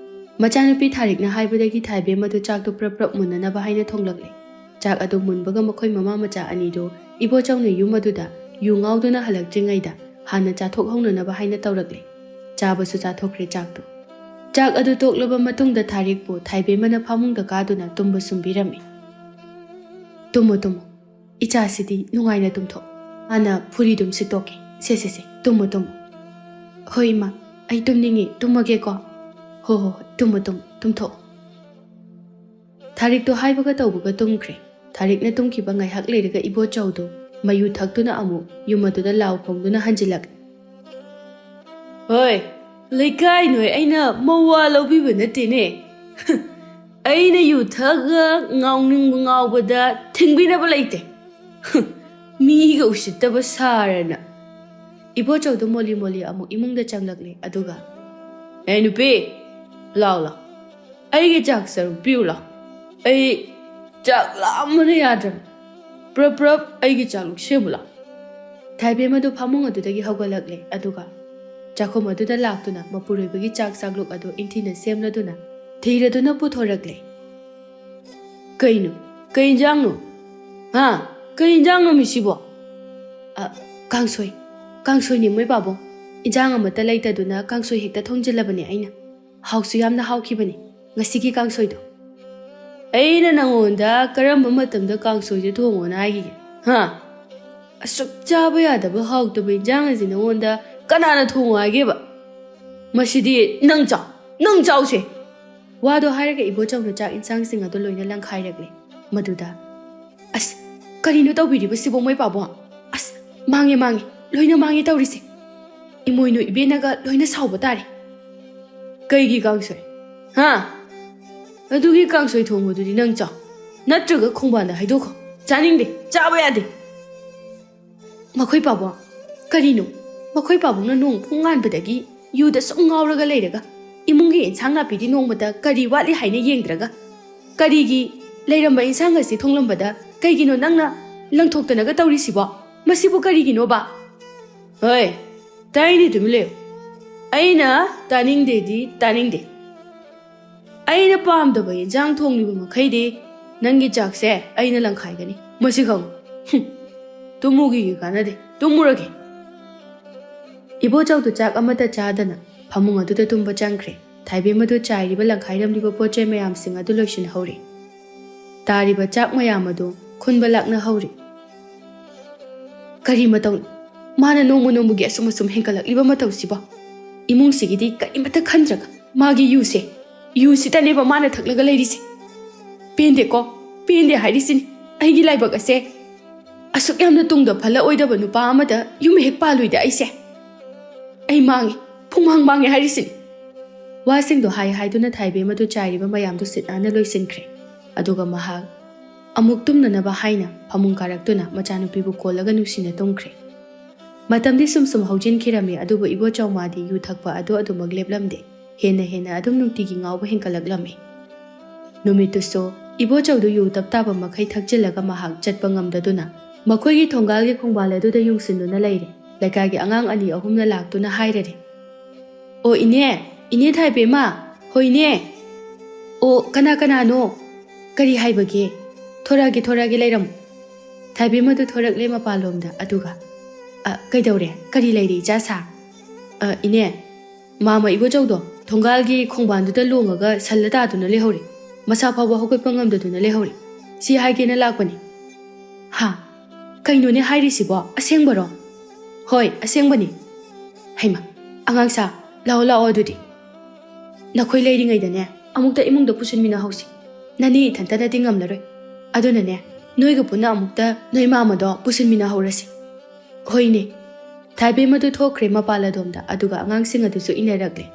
ꯃꯆꯥꯅꯨꯄꯤ ꯊꯥꯔꯤꯛꯅ ꯍꯥꯏꯕꯗꯒꯤ ꯊꯥꯏꯕꯦꯝꯃꯗꯨ ꯆꯥꯛꯇꯨ ꯄ꯭ꯔꯞ ꯄ꯭ꯔꯞ ꯃꯨꯟꯅꯅꯕ ꯍꯥꯏꯅ ꯊꯣꯡꯂꯛꯂꯦ꯫ ꯆꯥꯛ ꯑꯗꯨ ꯃꯨꯟꯕꯒ ꯃꯈꯣꯏ ꯃꯃꯥ ꯃꯆꯥ ꯑꯅꯤꯗꯨ ꯏꯕꯣꯆꯧꯅ ꯌꯨꯝ ꯑꯗꯨꯗ ꯌꯨ ꯉꯥꯎꯗꯨꯅ ꯍꯜꯂꯛꯇ꯭ꯔꯤꯉꯩꯗ ꯍꯥꯟꯅ ꯆꯥꯊꯣꯛꯍꯧꯅꯅꯕ ꯍꯥꯏꯅ ꯇꯧꯔꯛꯂꯦ꯫ ꯆꯥꯕꯁꯨ ꯆꯥꯊꯣꯛꯈ꯭ꯔꯦ ꯆꯥꯛꯇꯨ꯫ ꯆꯥꯛ ꯑꯗꯨ ꯇꯣꯛꯂꯕ ꯃꯇꯨꯡꯗ ꯊꯥꯔꯤꯛꯄꯨ ꯊꯥꯏꯕꯦꯝꯃꯅ ꯐꯃꯨꯡꯗ ꯀꯥꯗꯨꯅ ꯇꯨꯝꯕ ꯁꯨꯝꯕꯤꯔꯝꯃꯤ꯫ "ꯇꯨꯝꯃꯣ ꯇꯨꯝꯃꯣ, ꯏꯆꯥꯁꯤꯗꯤ ꯅꯨꯡꯉꯥꯏꯅ ꯇꯨꯝꯊꯣꯛ꯫ ꯍꯥꯟꯅ ꯐꯨꯔꯤꯗꯨꯝ ꯁꯤꯠꯇꯣꯛꯀꯦ꯫ ꯁꯦ ꯁꯦ ꯁꯦ, ꯇꯨꯝꯃꯣ ꯇꯨꯝꯃꯣ꯫" "ꯍꯣꯏ ꯏꯃꯥ, ꯑꯩ ꯇꯨꯝꯅꯤꯡꯉꯤ, ꯇꯨꯝꯃꯒꯦꯀꯣ꯫" "ꯍꯣ ꯍꯣ ꯍꯣꯏ, ꯇꯨꯝꯃꯣ ꯇꯨꯝꯃꯣ, ꯇꯨꯝꯊꯣꯛꯑꯣ꯫" ꯊꯥꯔꯤꯛꯇꯣ ꯍꯥꯏꯕꯒ ꯇꯧꯕꯒ ꯇꯨꯝꯈ꯭ꯔꯦ꯫ ꯊꯥꯔꯤꯛꯅ ꯇꯨꯝꯈꯤꯕ ꯉꯥꯏꯍꯥꯛ ꯂꯩꯔꯒ ꯏꯕꯣꯆꯧꯗꯣ ꯃꯌꯨ ꯊꯛꯇꯨꯅ ꯑꯃꯨꯛ ꯌꯨꯝ ꯑꯗꯨꯗ ꯂꯥꯎ ꯈꯣꯡꯗꯨꯅ ꯍꯟꯖꯤꯜꯂꯛꯂꯦ꯫ "ꯍꯣꯏ, ꯂꯩꯀꯥꯏ ꯅꯣꯏ ꯑꯩꯅ ꯃꯋꯥ ꯂꯧꯕꯤꯕ ꯅꯠꯇꯦꯅꯦ꯫ ꯑꯩꯅ ꯌꯨ ꯊꯛꯑꯒ ꯉꯥꯎꯅꯤꯡꯕ ꯉꯥꯎꯕꯗ ꯊꯤꯡꯕꯤꯅꯕ ꯂꯩꯇꯦ꯫ ꯃꯤꯒ ꯎꯁꯤꯠꯇꯕ ꯁꯥꯔꯅ꯫" ꯏꯕꯣꯆꯧꯗꯣ ꯃꯣꯂꯤ ꯃꯣꯂꯤ ꯑꯃꯨꯛ ꯏꯃꯨꯡꯗ ꯆꯪꯂꯛꯂꯦ, ꯑꯗꯨꯒ, "ꯑꯦ ꯅꯨꯄꯤ, ꯂꯥꯎ ꯂꯥꯎ, ꯑꯩꯒꯤ ꯆꯥꯛ ꯆꯔꯨꯛ ꯄꯤꯌꯨ ꯂꯥꯎ꯫ ꯑꯩ ꯆꯥꯛ ꯂꯥꯝꯕꯅ ꯌꯥꯗ꯭ꯔꯕꯅꯤ꯫" "ꯄ꯭ꯔꯞ ꯄ꯭ꯔꯞ, ꯑꯩꯒꯤ ꯆꯥꯛꯂꯨꯛ ꯁꯦꯝꯃꯨ ꯂꯥꯎ"꯫ ꯊꯥꯏꯕꯦꯝ ꯑꯗꯨ ꯐꯃꯨꯡ ꯑꯗꯨꯗꯒꯤ ꯍꯧꯒꯠꯂꯛꯂꯦ, ꯑꯗꯨꯒ ꯆꯥꯛꯈꯨꯝ ꯑꯗꯨꯗ ꯂꯥꯛꯇꯨꯅ ꯃꯄꯨꯔꯣꯏꯕꯒꯤ ꯆꯥꯛ ꯆꯥꯛꯂꯨꯛ ꯑꯗꯨ ꯏꯟꯊꯤꯅ ꯁꯦꯝꯂꯗꯨꯅ ꯊꯤꯔꯗꯨꯅ ꯄꯨꯊꯣꯔꯛꯂꯦ꯫ "ꯀꯩꯅꯣ? ꯀꯩ ꯏꯟꯖꯥꯡꯅꯣ? ꯍꯥ? ꯀꯩ ꯏꯟꯖꯥꯡꯅꯣ ꯃꯤꯁꯤꯕꯣ?" "ꯑ, ꯀꯥꯡꯁꯣꯏ, ꯀꯥꯡꯁꯣꯏꯅꯤ ꯃꯣꯏ ꯄꯥꯕꯨꯡ꯫ ꯏꯟꯖꯥꯡ ꯑꯃꯠꯇ ꯂꯩꯇꯗꯨꯅ ꯀꯥꯡꯁꯣꯏ ꯍꯦꯛꯇ ꯊꯣꯡꯖꯤꯜꯂꯕꯅꯦ ꯑꯩꯅ꯫ ꯍꯥꯎꯁꯨ ꯌꯥꯝꯅ ꯍꯥꯎꯈꯤꯕꯅꯤ ꯉꯁꯤꯒꯤ ꯀꯥꯡꯁꯣꯏꯗꯣ"꯫ "ꯑꯩꯅ ꯅꯉꯣꯟꯗ ꯀꯔꯝꯕ ꯃꯇꯝꯗ ꯀꯥꯡꯁꯣꯏꯁꯦ ꯊꯣꯡꯉꯣꯅ ꯍꯥꯏꯈꯤꯒꯦ? ꯍꯥ? ꯑꯁꯨꯛ ꯆꯥꯕ ꯌꯥꯗꯕ ꯍꯥꯎꯇꯕ ꯏꯟꯖꯥꯡ ꯑꯁꯤ ꯅꯉꯣꯟꯗ ꯀꯅꯥꯅ ꯊꯣꯡꯉꯣ ꯍꯥꯏꯒꯦꯕ? ꯃꯁꯤꯗꯤ ꯅꯪ ꯆꯥꯎ, ꯅꯪ ꯆꯥꯎꯁꯦ"꯫ ꯋꯥꯗꯣ ꯍꯥꯏꯔꯒ ꯏꯕꯣꯆꯧꯅ ꯆꯥꯛ ꯏꯟꯁꯥꯡꯁꯤꯡ ꯑꯗꯨ ꯂꯣꯏꯅ ꯂꯪꯈꯥꯏꯔꯛꯂꯦ꯫ ꯃꯗꯨꯗ, "ꯑꯁ, ꯀꯔꯤꯅꯣ ꯇꯧꯕꯤꯔꯤꯕꯁꯤꯕꯣ ꯃꯣꯏ ꯄꯥꯕꯨꯡ? ꯑꯁ, ꯃꯥꯡꯉꯦ, ꯃꯥꯡꯉꯦ, ꯂꯣꯏꯅ ꯃꯥꯡꯉꯦ ꯇꯧꯔꯤꯁꯦ꯫ ꯏꯃꯣꯏꯅꯨ ꯏꯕꯦꯟꯅꯒ ꯂꯣꯏꯅ ꯁꯥꯎꯕ ꯇꯥꯔꯦ"꯫ "ꯀꯩꯒꯤ ꯀꯥꯡꯁꯣꯏ? ꯍꯥ? ꯑꯗꯨꯒꯤ ꯀꯥꯡꯁꯣꯏ ꯊꯣꯡꯕꯗꯨꯗꯤ ꯅꯪ ꯆꯥꯎ, ꯅꯠꯇ꯭ꯔꯒ ꯈꯣꯡꯕꯥꯟꯗ ꯍꯩꯗꯣꯛꯈꯣ꯫ ꯆꯥꯅꯤꯡꯗꯦ, ꯆꯥꯕ ꯌꯥꯗꯦ"꯫ "ꯃꯈꯣꯏ ꯄꯥꯕꯨꯡ, ꯀꯔꯤꯅꯣ? ꯃꯈꯣꯏ ꯄꯥꯕꯨꯡꯅ ꯅꯣꯡ ꯄꯨꯡ ꯉꯥꯟꯕꯗꯒꯤ ꯌꯨꯗ ꯁꯨꯝ ꯉꯥꯎꯔꯒ ꯂꯩꯔꯒ, ꯏꯃꯨꯡꯒꯤ ꯏꯟꯁꯥꯡ ꯅꯥꯄꯤꯗꯤ ꯅꯣꯡꯃꯇ ꯀꯔꯤ ꯋꯥꯠꯂꯤ ꯍꯥꯏꯅ ꯌꯦꯡꯗ꯭ꯔꯒ, ꯀꯔꯤꯒꯤ ꯂꯩꯔꯝꯕ ꯏꯟꯁꯥꯡ ꯑꯁꯤ ꯊꯣꯡꯂꯝꯕꯗ ꯀꯩꯒꯤꯅꯣ ꯅꯪꯅ ꯂꯪꯊꯣꯛꯇꯅꯒ ꯇꯧꯔꯤꯁꯤꯕꯣ? ꯃꯁꯤꯕꯨ ꯀꯔꯤꯒꯤꯅꯣꯕ?" "ꯍꯣꯏ, ꯇꯥꯏꯅꯦ, ꯇꯨꯃꯤꯟ ꯂꯩꯌꯨ꯫ ꯑꯩꯅ ꯇꯥꯅꯤꯡꯗꯦꯗꯤ ꯇꯥꯅꯤꯡꯗꯦ꯫ ꯑꯩꯅ ꯄꯥꯝꯗꯕ ꯏꯟꯁꯥꯡ ꯊꯣꯡꯂꯤꯕ ꯃꯈꯩꯗꯤ ꯅꯪꯒꯤ ꯆꯥꯛꯁꯦ ꯑꯩꯅ ꯂꯪꯈꯥꯏꯒꯅꯤ꯫ ꯃꯁꯤ ꯈꯪꯉꯨ꯫ ꯍꯨꯝ, ꯇꯨꯝꯃꯨꯈꯤꯒꯦ ꯀꯥꯟꯅꯗꯦ, ꯇꯨꯝꯃꯨꯔꯒꯦ"꯫ ꯏꯕꯣꯆꯧꯗꯨ ꯆꯥꯛ ꯑꯃꯠꯇ ꯆꯥꯗꯅ ꯐꯃꯨꯡ ꯑꯗꯨꯗ ꯇꯨꯝꯕ ꯆꯪꯈ꯭ꯔꯦ꯫ ꯊꯥꯏꯕꯦꯝ ꯑꯗꯨ ꯆꯥꯏꯔꯤꯕ ꯂꯪꯈꯥꯏꯔꯝꯂꯤꯕ ꯄꯣꯠ ꯆꯩ ꯃꯌꯥꯝꯁꯤꯡ ꯑꯗꯨ ꯂꯣꯏꯁꯤꯟꯍꯧꯔꯦ꯫ ꯇꯥꯔꯤꯕ ꯆꯥꯛ ꯃꯌꯥꯝ ꯑꯗꯨ ꯈꯨꯟꯕ ꯂꯥꯛꯅꯍꯧꯔꯦ꯫ ꯀꯔꯤ ꯃꯇꯧꯅꯣ? ꯃꯥꯅ ꯅꯣꯡꯃ ꯅꯣꯡꯃꯒꯤ ꯑꯁꯨꯝ ꯑꯁꯨꯝ ꯍꯦꯟꯒꯠꯂꯛꯂꯤꯕ ꯃꯇꯧꯁꯤꯕꯣ? ꯏꯃꯨꯡꯁꯤꯒꯤꯗꯤ ꯀꯔꯤꯃꯠꯇ ꯈꯟꯗ꯭ꯔꯒ ꯃꯥꯒꯤ ꯌꯨꯁꯦ, ꯌꯨꯁꯤꯇꯅꯦꯕ ꯃꯥꯅ ꯊꯛꯂꯒ ꯂꯩꯔꯤꯁꯦ꯫ ꯄꯦꯟꯗꯦꯀꯣ, ꯄꯦꯟꯗꯦ ꯍꯥꯏꯔꯤꯁꯤꯅꯤ꯫ ꯑꯩꯒꯤ ꯂꯥꯏꯕꯛ ꯑꯁꯦ ꯑꯁꯨꯛ ꯌꯥꯝꯅ ꯇꯨꯡꯗ ꯐꯜꯂꯛꯑꯣꯏꯗꯕ ꯅꯨꯄꯥ ꯑꯃꯗ ꯌꯨꯝ ꯍꯦꯛ ꯄꯥꯜꯂꯨꯏꯗ ꯑꯩꯁꯦ꯫ ꯑꯩ ꯃꯥꯡꯉꯦ, ꯄꯨꯡꯃꯥꯡ ꯃꯥꯡꯉꯦ ꯍꯥꯏꯔꯤꯁꯤꯅꯤ꯫ ꯋꯥꯁꯤꯡꯗꯣ ꯍꯥꯏ ꯍꯥꯏꯗꯨꯅ ꯊꯥꯏꯕꯦꯝ ꯑꯗꯨ ꯆꯥꯏꯔꯤꯕ ꯃꯌꯥꯝꯗꯨ ꯁꯤꯠ ꯅꯥꯟꯅ ꯂꯣꯏꯁꯤꯟꯈ꯭ꯔꯦ꯫ ꯑꯗꯨꯒ ꯃꯍꯥꯛ ꯑꯃꯨꯛ ꯇꯨꯝꯅꯅꯕ ꯍꯥꯏꯅ ꯐꯃꯨꯡ ꯀꯥꯔꯛꯇꯨꯅ ꯃꯆꯥꯅꯨꯄꯤꯕꯨ ꯀꯣꯜꯂꯒ ꯅꯨꯡꯁꯤꯅ ꯇꯨꯝꯈ꯭ꯔꯦ꯫ ꯃꯇꯝꯗꯤ ꯁꯨꯝ ꯁꯨꯝ ꯍꯧꯖꯤꯟꯈꯤꯔꯝꯃꯤ, ꯑꯗꯨꯕꯨ ꯏꯕꯣꯆꯧ ꯃꯥꯗꯤ ꯌꯨ ꯊꯛꯄ ꯑꯗꯨ ꯑꯗꯨꯃꯛ ꯂꯦꯞꯂꯝꯗꯦ꯫ ꯍꯦꯟꯅ ꯍꯦꯟꯅ ꯑꯗꯨꯝ ꯅꯨꯡꯇꯤꯒꯤ ꯉꯥꯎꯕ ꯍꯦꯟꯒꯠꯂꯛꯂꯝꯃꯤ꯫ ꯅꯨꯃꯤꯠꯇꯨꯁꯨ ꯏꯕꯣꯆꯧꯗꯨ ꯌꯨ ꯇꯞ ꯇꯥꯕ ꯃꯈꯩ ꯊꯛꯆꯤꯜꯂꯒ ꯃꯍꯥꯛ ꯆꯠꯄ ꯉꯝꯗꯗꯨꯅ ꯃꯈꯣꯏꯒꯤ ꯊꯣꯡꯒꯥꯜꯒꯤ ꯈꯣꯡꯕꯥꯜ ꯑꯗꯨꯗ ꯌꯨꯡꯁꯤꯟꯗꯨꯅ ꯂꯩꯔꯦ꯫ ꯂꯩꯀꯥꯏꯒꯤ ꯑꯉꯥꯡ ꯑꯅꯤ ꯑꯍꯨꯝꯅ ꯂꯥꯛꯇꯨꯅ ꯍꯥꯏꯔꯔꯦ, "ꯑꯣ ꯏꯅꯦ, ꯏꯅꯦ ꯊꯥꯏꯕꯦꯝꯃ, ꯍꯣꯏꯅꯦ꯫ ꯑꯣ ꯀꯅꯥ ꯀꯅꯥꯅꯣ? ꯀꯔꯤ ꯍꯥꯏꯕꯒꯦ? ꯊꯣꯔꯛꯑꯒꯦ, ꯊꯣꯔꯛꯑꯒꯦ, ꯂꯩꯔꯝꯃꯨ꯫" ꯊꯥꯏꯕꯦꯝꯃꯗꯨ ꯊꯣꯔꯛꯂꯦ ꯃꯄꯥꯟꯂꯣꯝꯗ, ꯑꯗꯨꯒ, "ꯑ, ꯀꯩꯗꯧꯔꯦ? ꯀꯔꯤ ꯂꯩꯔꯦ ꯏꯆꯥ ꯁꯥ?" "ꯑ, ꯏꯅꯦ, ꯃꯥꯃ ꯏꯕꯣꯆꯧꯗꯣ ꯊꯣꯡꯒꯥꯜꯒꯤ ꯈꯣꯡꯕꯥꯟꯗꯨꯗ ꯂꯣꯡꯉꯒ ꯁꯜꯂ ꯇꯥꯗꯨꯅ ꯂꯩꯍꯧꯔꯦ꯫ ꯃꯁꯥ ꯐꯥꯎꯕ ꯍꯧꯒꯠꯄ ꯉꯝꯗꯗꯨꯅ ꯂꯩꯍꯧꯔꯦ꯫ ꯁꯤ ꯍꯥꯏꯒꯦꯅ ꯂꯥꯛꯄꯅꯤ꯫" "ꯍꯥ? ꯀꯩꯅꯣꯅꯦ ꯍꯥꯏꯔꯤꯁꯤꯕꯣ? ꯑꯁꯦꯡꯕꯔꯣ?" "ꯍꯣꯏ, ꯑꯁꯦꯡꯕꯅꯤ꯫" "ꯍꯩꯃ, ꯑꯉꯥꯡ ꯁꯥ, ꯂꯥꯛꯑꯣ, ꯂꯥꯛꯑꯣ ꯑꯗꯨꯗꯤ꯫ ꯅꯈꯣꯏ ꯂꯩꯔꯤꯉꯩꯗꯅꯦ, ꯑꯃꯨꯛꯇ ꯏꯃꯨꯡꯗ ꯄꯨꯁꯤꯟꯃꯤꯟꯅꯍꯧꯁꯤ꯫ ꯅꯅꯦ ꯏꯊꯟꯇꯅꯗꯤ ꯉꯝꯂꯔꯣꯏ꯫ ꯑꯗꯨꯅꯅꯦ, ꯅꯣꯏꯒ ꯄꯨꯟꯅ ꯑꯃꯨꯛꯇ ꯅꯣꯏ ꯃꯥꯃꯗꯣ ꯄꯨꯁꯤꯟꯃꯤꯟꯅꯍꯧꯔꯁꯤ꯫" "ꯍꯣꯏꯅꯦ꯫" ꯊꯥꯏꯕꯦꯝ ꯑꯗꯨ ꯊꯣꯛꯈ꯭ꯔꯦ ꯃꯄꯥꯜ ꯑꯗꯣꯝꯗ, ꯑꯗꯨꯒ ꯑꯉꯥꯡꯁꯤꯡ ꯑꯗꯨꯁꯨ ꯏꯟꯅꯔꯛꯂꯦ꯫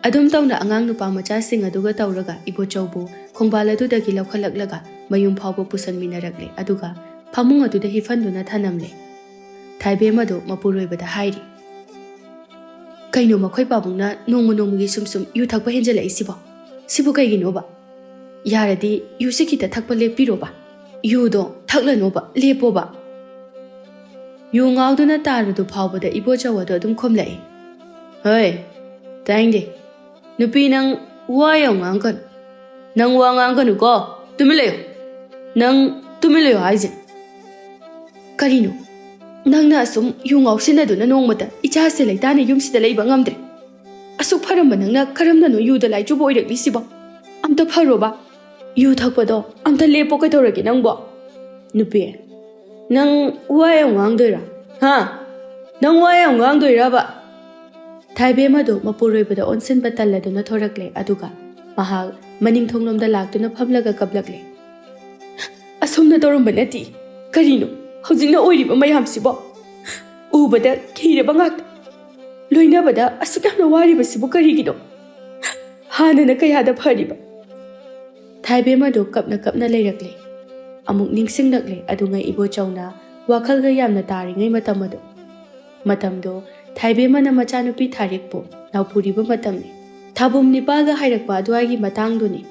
ꯑꯗꯨꯝ ꯇꯧꯅ ꯑꯉꯥꯡ ꯅꯨꯄꯥ ꯃꯆꯥꯁꯤꯡ ꯑꯗꯨꯒ ꯇꯧꯔꯒ ꯏꯕꯣꯆꯧꯕꯨ ꯈꯣꯡꯕꯥꯜ ꯑꯗꯨꯗꯒꯤ ꯂꯧꯈꯠꯂꯛꯂꯒ ꯃꯌꯨꯝ ꯐꯥꯎꯕ ꯄꯨꯁꯟꯃꯤꯟꯅꯔꯛꯂꯦ, ꯑꯗꯨꯒ ꯐꯃꯨꯡ ꯑꯗꯨꯗ ꯍꯤꯞꯍꯟꯗꯨꯅ ꯊꯅꯝꯂꯦ꯫ ꯊꯥꯏꯕꯦꯝ ꯑꯗꯨ ꯃꯄꯨꯔꯣꯏꯕꯗ ꯍꯥꯏꯔꯤ, "ꯀꯩꯅꯣ ꯃꯈꯣꯏ ꯄꯥꯕꯨꯡꯅ ꯅꯣꯡꯃ ꯅꯣꯡꯃꯒꯤ ꯁꯨꯝ ꯁꯨꯝ ꯌꯨ ꯊꯛꯄ ꯍꯦꯟꯖꯜꯂꯛꯏꯁꯤꯕꯣ? ꯁꯤꯕꯨ ꯀꯩꯒꯤꯅꯣꯕ? ꯌꯥꯔꯗꯤ ꯌꯨꯁꯤ ꯈꯤꯇ ꯊꯛꯄ ꯂꯦꯞꯄꯤꯔꯣꯕ꯫ ꯌꯨꯗꯣ ꯊꯛꯂꯅꯣꯕ, ꯂꯦꯞꯄꯣꯕ꯫" ꯌꯨ ꯉꯥꯎꯗꯨꯅ ꯇꯥꯔꯗꯨ ꯐꯥꯎꯕꯗ ꯏꯕꯣꯆꯧ ꯑꯗꯨ ꯑꯗꯨꯝ ꯈꯨꯝꯂꯛꯏ, "ꯍꯣꯏ, ꯇꯥꯏꯡꯗꯦ꯫ ꯅꯨꯄꯤ, ꯅꯪ ꯋꯥ ꯌꯥꯝ ꯉꯥꯡꯒꯅꯨ꯫ ꯅꯪ ꯋꯥ ꯉꯥꯡꯒꯅꯨꯀꯣ꯫ ꯇꯨꯃꯤꯟ ꯂꯩꯌꯨ꯫ ꯅꯪ ꯇꯨꯃꯤꯟ ꯂꯩꯌꯨ ꯍꯥꯏꯁꯦ꯫" "ꯀꯔꯤꯅꯣ? ꯅꯪꯅ ꯑꯁꯨꯝ ꯌꯨ ꯉꯥꯎꯁꯤꯟꯅꯗꯨꯅ ꯅꯣꯡꯃꯇ ꯏꯆꯥꯁꯦ ꯂꯩꯇꯥꯅ ꯌꯨꯝꯁꯤꯗ ꯂꯩꯕ ꯉꯝꯗ꯭ꯔꯦ꯫ ꯑꯁꯨꯛ ꯐꯔꯝꯕ ꯅꯪꯅ ꯀꯔꯝꯅꯅꯣ ꯌꯨꯗ ꯂꯥꯏꯆꯨꯕ ꯑꯣꯏꯔꯛꯂꯤꯁꯤꯕꯣ? ꯑꯝꯇ ꯐꯔꯣꯕ꯫ ꯌꯨ ꯊꯛꯄꯗꯣ ꯑꯝꯇ ꯂꯦꯞꯄꯣ ꯀꯩꯗꯧꯔꯒꯦ ꯅꯪꯕꯣ?" "ꯅꯨꯄꯤ, ꯅꯪ ꯋꯥ ꯌꯥꯝ ꯉꯥꯡꯗꯣꯏꯔꯥ? ꯍꯥ? ꯅꯪ ꯋꯥ ꯌꯥꯝ ꯉꯥꯡꯗꯣꯏꯔꯕ?" ꯊꯥꯏꯕꯦꯝ ꯑꯗꯨ ꯃꯄꯨꯔꯣꯏꯕꯗ ꯑꯣꯟꯁꯤꯟꯕ ꯇꯜꯂꯗꯨꯅ ꯊꯣꯔꯛꯂꯦ, ꯑꯗꯨꯒ ꯃꯍꯥꯛ ꯃꯅꯤꯡ ꯊꯣꯡꯂꯣꯝꯗ ꯂꯥꯛꯇꯨꯅ ꯐꯝꯂꯒ ꯀꯞꯂꯛꯂꯦ꯫ "ꯑꯁꯨꯝꯅ ꯇꯧꯔꯝꯕ ꯅꯠꯇꯦ꯫ ꯀꯔꯤꯅꯣ ꯍꯧꯖꯤꯛꯅ ꯑꯣꯏꯔꯤꯕ ꯃꯌꯥꯝꯁꯤꯕꯣ? ꯎꯕꯗ ꯀꯤꯔꯕ ꯉꯥꯛꯇ꯫ ꯂꯣꯏꯅꯕꯗ ꯑꯁꯨꯛ ꯌꯥꯝꯅ ꯋꯥꯔꯤꯕꯁꯤꯕꯨ ꯀꯔꯤꯒꯤꯅꯣ? ꯍꯥꯟꯅꯅ ꯀꯌꯥꯗ ꯐꯔꯤꯕ?" ꯊꯥꯏꯕꯦꯝ ꯑꯗꯨ ꯀꯞꯅ ꯀꯞꯅ ꯂꯩꯔꯛꯂꯦ꯫ ꯑꯃꯨꯛ ꯅꯤꯡꯁꯤꯡꯂꯛꯂꯦ, ꯑꯗꯨꯉꯩ ꯏꯕꯣꯆꯧꯅ ꯋꯥꯈꯜꯒ ꯌꯥꯝꯅ ꯇꯥꯔꯤꯉꯩ ꯃꯇꯝ ꯑꯗꯨ꯫ ꯃꯇꯝꯗꯣ ꯊꯥꯏꯕꯦꯝꯃꯅ ꯃꯆꯥꯅꯨꯄꯤ ꯊꯥꯔꯤꯛꯄꯨ ꯅꯥꯎꯄꯨꯔꯤꯕ ꯃꯇꯝꯅꯤ꯫ ꯊꯥꯕꯨꯝ ꯅꯤꯄꯥꯜꯒ ꯍꯥꯏꯔꯛꯄ ꯑꯗꯨꯋꯥꯏꯒꯤ ꯃꯇꯥꯡꯗꯨꯅꯤ꯫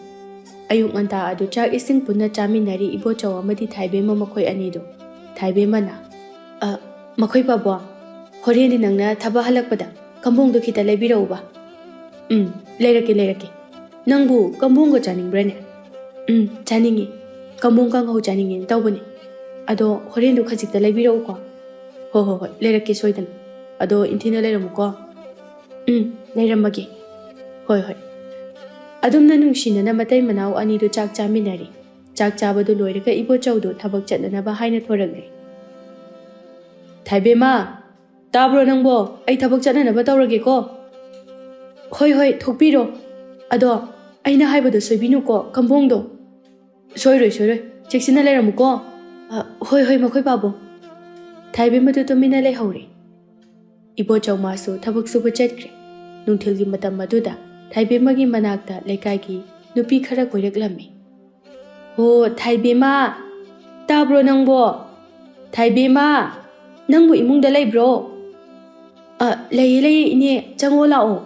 ꯑꯌꯨꯛ ꯉꯟꯇꯥ ꯑꯗꯨ ꯆꯥꯛ ꯏꯁꯤꯡ ꯄꯨꯟꯅ ꯆꯥꯃꯤꯟꯅꯔꯤ ꯏꯕꯣꯆꯧ ꯑꯃꯗꯤ ꯊꯥꯏꯕꯦꯝꯃ ꯃꯈꯣꯏ ꯑꯅꯤꯗꯨ꯫ ꯊꯥꯏꯕꯦꯝꯃꯅ, "ꯑ, ꯃꯈꯣꯏ ꯄꯥꯕꯣ, ꯍꯣꯔꯦꯟꯗꯤ ꯅꯪꯅ ꯊꯕꯛ ꯍꯜꯂꯛꯄꯗ ꯀꯝꯕꯣꯡꯗꯣ ꯈꯤꯇ ꯂꯩꯕꯤꯔꯛꯎꯕ꯫" "ꯎꯝ, ꯂꯩꯔꯛꯀꯦ, ꯂꯩꯔꯛꯀꯦ꯫ ꯅꯪꯕꯨ ꯀꯝꯕꯣꯡꯒ ꯆꯥꯅꯤꯡꯕ꯭ꯔꯥꯅꯦ?" "ꯎꯝ, ꯆꯥꯅꯤꯡꯉꯤ꯫ ꯀꯝꯕꯣꯡ ꯀꯥꯡꯍꯧ ꯆꯥꯅꯤꯡꯉꯦꯅ ꯇꯧꯕꯅꯦ꯫ ꯑꯗꯣ ꯍꯣꯔꯦꯟꯗꯨ ꯈꯖꯤꯛꯇ ꯂꯩꯕꯤꯔꯛꯎꯀꯣ꯫" "ꯍꯣ, ꯍꯣ, ꯍꯣꯏ, ꯂꯩꯔꯛꯀꯦ ꯁꯣꯏꯗꯅ꯫ ꯑꯗꯣ ꯏꯟꯊꯤꯅ ꯂꯩꯔꯝꯃꯨꯀꯣ꯫" "ꯎꯝ, ꯂꯩꯔꯝꯃꯒꯦ꯫" "ꯍꯣꯏ, ꯍꯣꯏ꯫" ꯑꯗꯨꯝꯅ ꯅꯨꯡꯁꯤꯅꯅ ꯃꯇꯩ ꯃꯅꯥꯎ ꯑꯅꯤꯗꯨ ꯆꯥꯛ ꯆꯥꯃꯤꯟꯅꯔꯤ꯫ ꯆꯥꯛ ꯆꯥꯕꯗꯨ ꯂꯣꯏꯔꯒ ꯏꯕꯣꯆꯧꯗꯨ ꯊꯕꯛ ꯆꯠꯅꯅꯕ ꯍꯥꯏꯅ ꯊꯣꯔꯛꯂꯦ꯫ "ꯊꯥꯏꯕꯦꯝꯃ, ꯇꯥꯕ꯭ꯔꯣ ꯅꯪꯕꯣ? ꯑꯩ ꯊꯕꯛ ꯆꯠꯅꯅꯕ ꯇꯧꯔꯒꯦꯀꯣ꯫" "ꯍꯣꯏ, ꯍꯣꯏ, ꯊꯣꯛꯄꯤꯔꯣ꯫ ꯑꯗꯣ ꯑꯩꯅ ꯍꯥꯏꯕꯗꯣ ꯁꯣꯏꯕꯤꯅꯨꯀꯣ, ꯀꯝꯕꯣꯡꯗꯣ꯫" "ꯁꯣꯏꯔꯣꯏ, ꯁꯣꯏꯔꯣꯏ꯫ ꯆꯦꯛꯁꯤꯟꯅ ꯂꯩꯔꯝꯃꯨꯀꯣ꯫" "ꯑ, ꯍꯣꯏ, ꯍꯣꯏ, ꯃꯈꯣꯏ ꯄꯥꯕꯨꯡ꯫" ꯊꯥꯏꯕꯦꯝꯃꯗꯨ ꯇꯨꯃꯤꯟꯅ ꯂꯩꯍꯧꯔꯦ꯫ ꯏꯕꯣꯆꯧ ꯃꯥꯁꯨ ꯊꯕꯛ ꯁꯨꯕ ꯆꯠꯈ꯭ꯔꯦ꯫ ꯅꯨꯡꯊꯤꯜꯒꯤ ꯃꯇꯝ ꯑꯗꯨꯗ ꯊꯥꯏꯕꯦꯝꯃꯒꯤ ꯃꯅꯥꯛꯇ ꯂꯩꯀꯥꯏꯒꯤ ꯅꯨꯄꯤ ꯈꯔ ꯀꯣꯏꯔꯛꯂꯝꯃꯤ꯫ "ꯍꯣ, ꯊꯥꯏꯕꯦꯝꯃ, ꯇꯥꯕ꯭ꯔꯣ ꯅꯪꯕꯣ? ꯊꯥꯏꯕꯦꯝꯃ, ꯅꯪꯕꯨ ꯏꯃꯨꯡꯗ ꯂꯩꯕ꯭ꯔꯣ?" "ꯑ, ꯂꯩꯌꯦ, ꯂꯩꯌꯦ, ꯏꯅꯦ, ꯆꯪꯉꯣ ꯂꯥꯛꯑꯣ꯫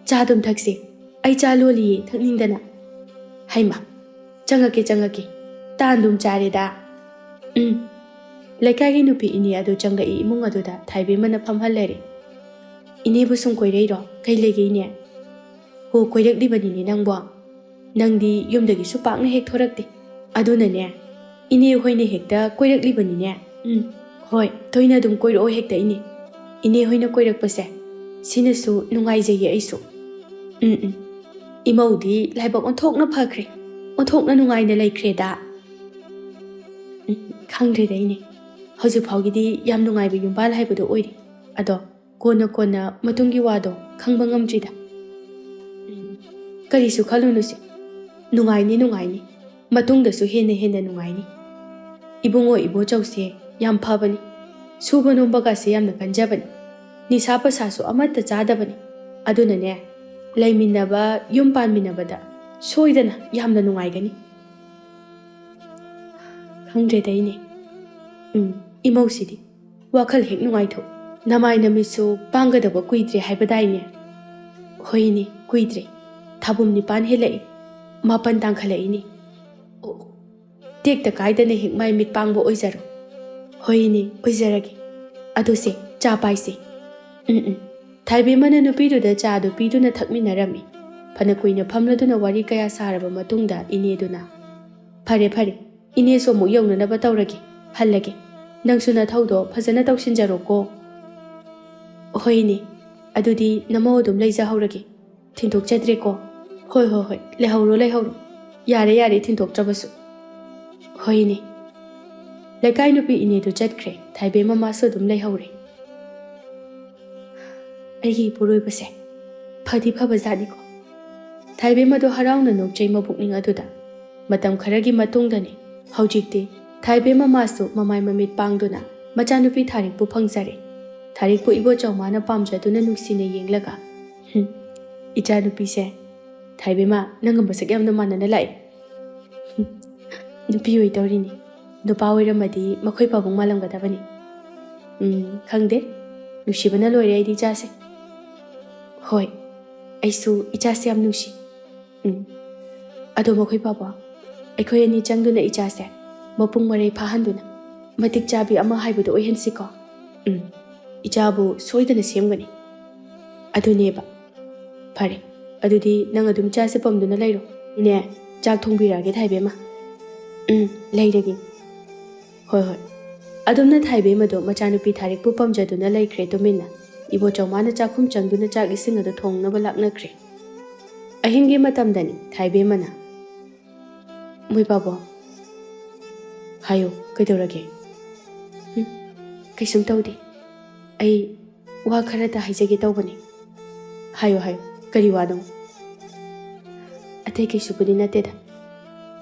ꯆꯥ ꯑꯗꯨꯝ ꯊꯛꯁꯤ꯫ ꯑꯩ ꯆꯥ ꯂꯣꯜꯂꯤꯌꯦ, ꯊꯛꯅꯤꯡꯗꯅ꯫" "ꯍꯩꯃ, ꯆꯪꯉꯛꯀꯦ, ꯆꯪꯉꯛꯀꯦ꯫ ꯇꯥꯟꯗꯨꯝ ꯆꯥꯔꯦꯗ꯫" "ꯎꯝ꯫" ꯂꯩꯀꯥꯏꯒꯤ ꯅꯨꯄꯤ ꯏꯅꯦ ꯑꯗꯨ ꯆꯪꯂꯛꯏ ꯏꯃꯨꯡ ꯑꯗꯨꯗ ꯊꯥꯏꯕꯦꯝꯃꯅ ꯐꯝꯍꯜꯂꯔꯦ꯫ "ꯏꯅꯦꯕꯨ ꯁꯨꯝ ꯀꯣꯏꯔꯛꯏꯔꯣ? ꯀꯩ ꯂꯩꯒꯦ ꯏꯅꯦ?" "ꯍꯣ, ꯀꯣꯏꯔꯛꯂꯤꯕꯅꯤꯅꯦ ꯅꯪꯕꯣ꯫ ꯅꯪꯗꯤ ꯌꯨꯝꯗꯒꯤꯁꯨ ꯄꯥꯛꯅ ꯍꯦꯛ ꯊꯣꯔꯛꯇꯦ꯫ ꯑꯗꯨꯅꯅꯦ, ꯏꯅꯦ ꯍꯣꯏꯅ ꯍꯦꯛꯇ ꯀꯣꯏꯔꯛꯂꯤꯕꯅꯤꯅꯦ꯫" "ꯎꯝ, ꯍꯣꯏ, ꯇꯣꯏꯅ ꯑꯗꯨꯝ ꯀꯣꯏꯔꯛꯑꯣ ꯍꯦꯛꯇ ꯏꯅꯦ꯫ ꯏꯅꯦ ꯍꯣꯏꯅ ꯀꯣꯏꯔꯛꯄꯁꯦ, ꯁꯤꯅꯁꯨ ꯅꯨꯡꯉꯥꯏꯖꯩꯌꯦ ꯑꯩꯁꯨ꯫" "ꯎꯝ, ꯎꯝ꯫ ꯏꯃꯧꯗꯤ ꯂꯥꯏꯕꯛ ꯑꯣꯟꯊꯣꯛꯅ ꯐꯈ꯭ꯔꯦ, ꯑꯣꯟꯊꯣꯛꯅ ꯅꯨꯡꯉꯥꯏꯅ ꯂꯩꯈ꯭ꯔꯦꯗ꯫" "ꯎꯝ, ꯈꯪꯗ꯭ꯔꯦꯗ ꯏꯅꯦ꯫ ꯍꯧꯖꯤꯛ ꯐꯥꯎꯒꯤꯗꯤ ꯌꯥꯝ ꯅꯨꯡꯉꯥꯏꯕ ꯌꯨꯝꯕꯥꯜ ꯍꯥꯏꯕꯗꯣ ꯑꯣꯏꯔꯤ꯫ ꯑꯗꯣ ꯀꯣꯟꯅ ꯀꯣꯟꯅ ꯃꯇꯨꯡꯒꯤ ꯋꯥꯗꯣ ꯈꯪꯕ ꯉꯝꯗ꯭ꯔꯤꯗ꯫" "ꯎꯝ, ꯀꯔꯤꯁꯨ ꯈꯜꯂꯨꯅꯨꯁꯦ꯫ ꯅꯨꯡꯉꯥꯏꯅꯤ, ꯅꯨꯡꯉꯥꯏꯅꯤ꯫ ꯃꯇꯨꯡꯗꯁꯨ ꯍꯦꯟꯅ ꯍꯦꯟꯅ ꯅꯨꯡꯉꯥꯏꯅꯤ꯫ ꯏꯕꯨꯡꯉꯣ ꯏꯕꯣꯆꯧꯁꯦ ꯌꯥꯝ ꯐꯕꯅꯤ꯫ ꯁꯨꯕ ꯅꯣꯝꯕꯒꯁꯦ ꯌꯥꯝꯅ ꯀꯟꯖꯕꯅꯤ꯫ ꯅꯤꯁꯥ ꯄꯁꯥꯁꯨ ꯑꯃꯠꯇ ꯆꯥꯗꯕꯅꯤ꯫ ꯑꯗꯨꯅꯅꯦ, ꯂꯩꯃꯤꯟꯅꯕ, ꯌꯨꯝ ꯄꯥꯟꯃꯤꯟꯅꯕꯗ ꯁꯣꯏꯗꯅ ꯌꯥꯝꯅ ꯅꯨꯡꯉꯥꯏꯒꯅꯤ꯫" "ꯈꯪꯗ꯭ꯔꯦꯗ ꯏꯅꯦ꯫ ꯎꯝ, ꯏꯃꯧꯁꯤꯗꯤ ꯋꯥꯈꯜ ꯍꯦꯛ ꯅꯨꯡꯉꯥꯏꯊꯣꯛ꯫ ꯅꯃꯥꯏ ꯅꯃꯤꯠꯁꯨ ꯄꯥꯡꯒꯗꯕ ꯀꯨꯏꯗ꯭ꯔꯦ ꯍꯥꯏꯕꯗꯥꯏꯅꯦ?" "ꯍꯣꯏꯅꯦ, ꯀꯨꯏꯗ꯭ꯔꯦ꯫ ꯊꯥꯕꯨꯝ ꯅꯤꯄꯥꯟ ꯍꯦꯜꯂꯛꯏ꯫ ꯃꯥꯄꯟ ꯇꯥꯡꯈꯠꯂꯛꯏꯅꯦ꯫ ꯑꯣ, ꯇꯦꯛꯇ ꯀꯥꯏꯗꯅ ꯍꯦꯛ ꯃꯥꯏ ꯃꯤꯠ ꯄꯥꯡꯕ ꯑꯣꯏꯖꯔꯣ꯫ ꯍꯣꯏꯅꯦ, ꯑꯣꯏꯖꯔꯒꯦ꯫ ꯑꯗꯨ ꯁꯦ, ꯆꯥ ꯄꯥꯏꯁꯦ꯫ ꯎꯝ, ꯎꯝ꯫ ꯊꯥꯏꯕꯦꯝꯃꯅ ꯅꯨꯄꯤꯗꯨꯗ ꯆꯥꯗꯨ ꯄꯤꯗꯨꯅ ꯊꯛꯃꯤꯟꯅꯔꯝꯃꯤ꯫ ꯐꯅ ꯀꯨꯏꯅ ꯐꯝꯂꯗꯨꯅ ꯋꯥꯔꯤ ꯀꯌꯥ ꯁꯥꯔꯕ ꯃꯇꯨꯡꯗ ꯏꯅꯦꯗꯨꯅ, "ꯐꯔꯦ, ꯐꯔꯦ, ꯏꯅꯦꯁꯨ ꯑꯃꯨꯛ ꯌꯧꯅꯅꯕ ꯇꯧꯔꯒꯦ, ꯍꯜꯂꯒꯦ꯫ ꯅꯪꯁꯨ ꯅꯊꯧꯗꯣ ꯐꯖꯅ ꯇꯧꯁꯤꯟꯖꯔꯣꯀꯣ꯫" "ꯍꯣꯏ, ꯏꯅꯦ꯫ ꯑꯗꯨꯗꯤ ꯅꯃꯧ ꯑꯗꯨꯝ ꯂꯩꯖꯍꯧꯔꯒꯦ꯫ ꯊꯤꯟꯗꯣꯛꯆꯗ꯭ꯔꯦꯀꯣ꯫" "ꯍꯣꯏ, ꯍꯣꯏ, ꯍꯣꯏ꯫ ꯂꯩꯍꯧꯔꯣ, ꯂꯩꯍꯧꯔꯣ꯫ ꯌꯥꯔꯦ, ꯌꯥꯔꯦ, ꯊꯤꯟꯗꯣꯛꯇ꯭ꯔꯕꯁꯨ꯫" "ꯍꯣꯏ, ꯏꯅꯦ꯫" ꯂꯩꯀꯥꯏ ꯅꯨꯄꯤ ꯏꯅꯦꯗꯨ ꯆꯠꯈ꯭ꯔꯦ꯫ ꯊꯥꯏꯕꯦꯝꯃ ꯃꯥꯁꯨ ꯑꯗꯨꯝ ꯂꯩꯍꯧꯔꯦ꯫ "ꯑꯩꯒꯤ ꯏꯄꯨꯔꯣꯏꯕꯁꯦ ꯐꯗꯤ ꯐꯕ ꯖꯥꯠꯅꯤꯀꯣ꯫" ꯊꯥꯏꯕꯦꯝꯃꯗꯣ ꯍꯔꯥꯎꯅ ꯅꯣꯛꯆꯩ ꯃꯕꯨꯛꯅꯤꯡ ꯑꯗꯨꯗ꯫ ꯃꯇꯝ ꯈꯔꯒꯤ ꯃꯇꯨꯡꯗꯅꯤ꯫ ꯍꯧꯖꯤꯛꯇꯤ ꯊꯥꯏꯕꯦꯝꯃ ꯃꯥꯁꯨ ꯃꯃꯥꯏ ꯃꯃꯤꯠ ꯄꯥꯡꯗꯨꯅ ꯃꯆꯥꯅꯨꯄꯤ ꯊꯥꯔꯤꯛꯄꯨ ꯐꯪꯖꯔꯦ꯫ ꯊꯥꯔꯤꯛꯄꯨ ꯏꯕꯣꯆꯧ ꯃꯥꯅ ꯄꯥꯝꯖꯗꯨꯅ ꯅꯨꯡꯁꯤꯅ ꯌꯦꯡꯂꯒ, "ꯍꯨꯝ, ꯏꯆꯥꯅꯨꯄꯤꯁꯦ, ꯊꯥꯏꯕꯦꯝꯃ, ꯅꯪꯒ ꯃꯁꯛ ꯌꯥꯝꯅ ꯃꯥꯟꯅꯅ ꯂꯥꯛꯑꯦ꯫" "ꯍꯨꯝ, ꯅꯨꯄꯤ ꯑꯣꯏꯗꯧꯔꯤꯅꯤ꯫ ꯅꯨꯄꯥ ꯑꯣꯏꯔꯝꯃꯗꯤ ꯃꯈꯣꯏ ꯄꯥꯕꯨꯡ ꯃꯥꯜꯂꯝꯒꯗꯕꯅꯤ꯫ ꯎꯝ, ꯈꯪꯗꯦ꯫ ꯅꯨꯡꯁꯤꯕꯅ ꯂꯣꯏꯔꯦ ꯑꯩꯗꯤ ꯏꯆꯥꯁꯦ꯫" "ꯍꯣꯏ, ꯑꯩꯁꯨ ꯏꯆꯥꯁꯦ ꯌꯥꯝ ꯅꯨꯡꯁꯤ꯫" "ꯎꯝ꯫ ꯑꯗꯣ ꯃꯈꯣꯏ ꯄꯥꯕꯨꯡ, ꯑꯩꯈꯣꯏ ꯑꯅꯤ ꯆꯪꯗꯨꯅ ꯏꯆꯥꯁꯦ ꯃꯄꯨꯡ ꯃꯔꯩ ꯐꯥꯍꯟꯗꯨꯅ ꯃꯇꯤꯛ ꯆꯥꯕꯤ ꯑꯃ ꯍꯥꯏꯕꯗꯨ ꯑꯣꯏꯍꯟꯁꯤꯀꯣ꯫" "ꯎꯝ, ꯏꯆꯥꯕꯨ ꯁꯣꯏꯗꯅ ꯁꯦꯝꯒꯅꯤ꯫" "ꯑꯗꯨꯅꯦꯕ꯫ ꯐꯔꯦ, ꯑꯗꯨꯗꯤ ꯅꯪ ꯑꯗꯨꯝ ꯆꯥꯁꯦ ꯄꯝꯗꯨꯅ ꯂꯩꯔꯣ꯫ ꯏꯅꯦ, ꯆꯥꯛ ꯊꯣꯡꯕꯤꯔꯛꯑꯒꯦ ꯊꯥꯏꯕꯦꯝꯃ꯫" "ꯎꯝ, ꯂꯩꯔꯒꯦ꯫" "ꯍꯣꯏ, ꯍꯣꯏ꯫" ꯑꯗꯨꯝꯅ ꯊꯥꯏꯕꯦꯝꯃꯗꯣ ꯃꯆꯥꯅꯨꯄꯤ ꯊꯥꯔꯤꯛꯄꯨ ꯄꯝꯖꯗꯨꯅ ꯂꯩꯈ꯭ꯔꯦ ꯇꯨꯃꯤꯟꯅ꯫ ꯏꯕꯣꯆꯧ ꯃꯥꯅ ꯆꯥꯛꯈꯨꯝ ꯆꯪꯗꯨꯅ ꯆꯥꯛ ꯏꯁꯤꯡ ꯑꯗꯨ ꯊꯣꯡꯅꯕ ꯂꯥꯛꯅꯈ꯭ꯔꯦ꯫ ꯑꯍꯤꯡꯒꯤ ꯃꯇꯝꯗꯅꯤ ꯊꯥꯏꯕꯦꯝꯃꯅ, "ꯃꯣꯏ ꯄꯥꯕꯨꯡ꯫" "ꯍꯥꯏꯌꯨ, ꯀꯩꯗꯧꯔꯒꯦ?" "ꯍꯨꯝ, ꯀꯩꯁꯨꯝ ꯇꯧꯗꯦ꯫ ꯑꯩ ꯋꯥ ꯈꯔꯇ ꯍꯥꯏꯖꯒꯦ ꯇꯧꯕꯅꯤ꯫" "ꯍꯥꯏꯌꯨ, ꯍꯥꯏꯌꯨ, ꯀꯔꯤ ꯋꯥꯅꯣ?" "ꯑꯇꯩ ꯀꯩꯁꯨꯕꯨꯗꯤ ꯅꯠꯇꯦꯗ꯫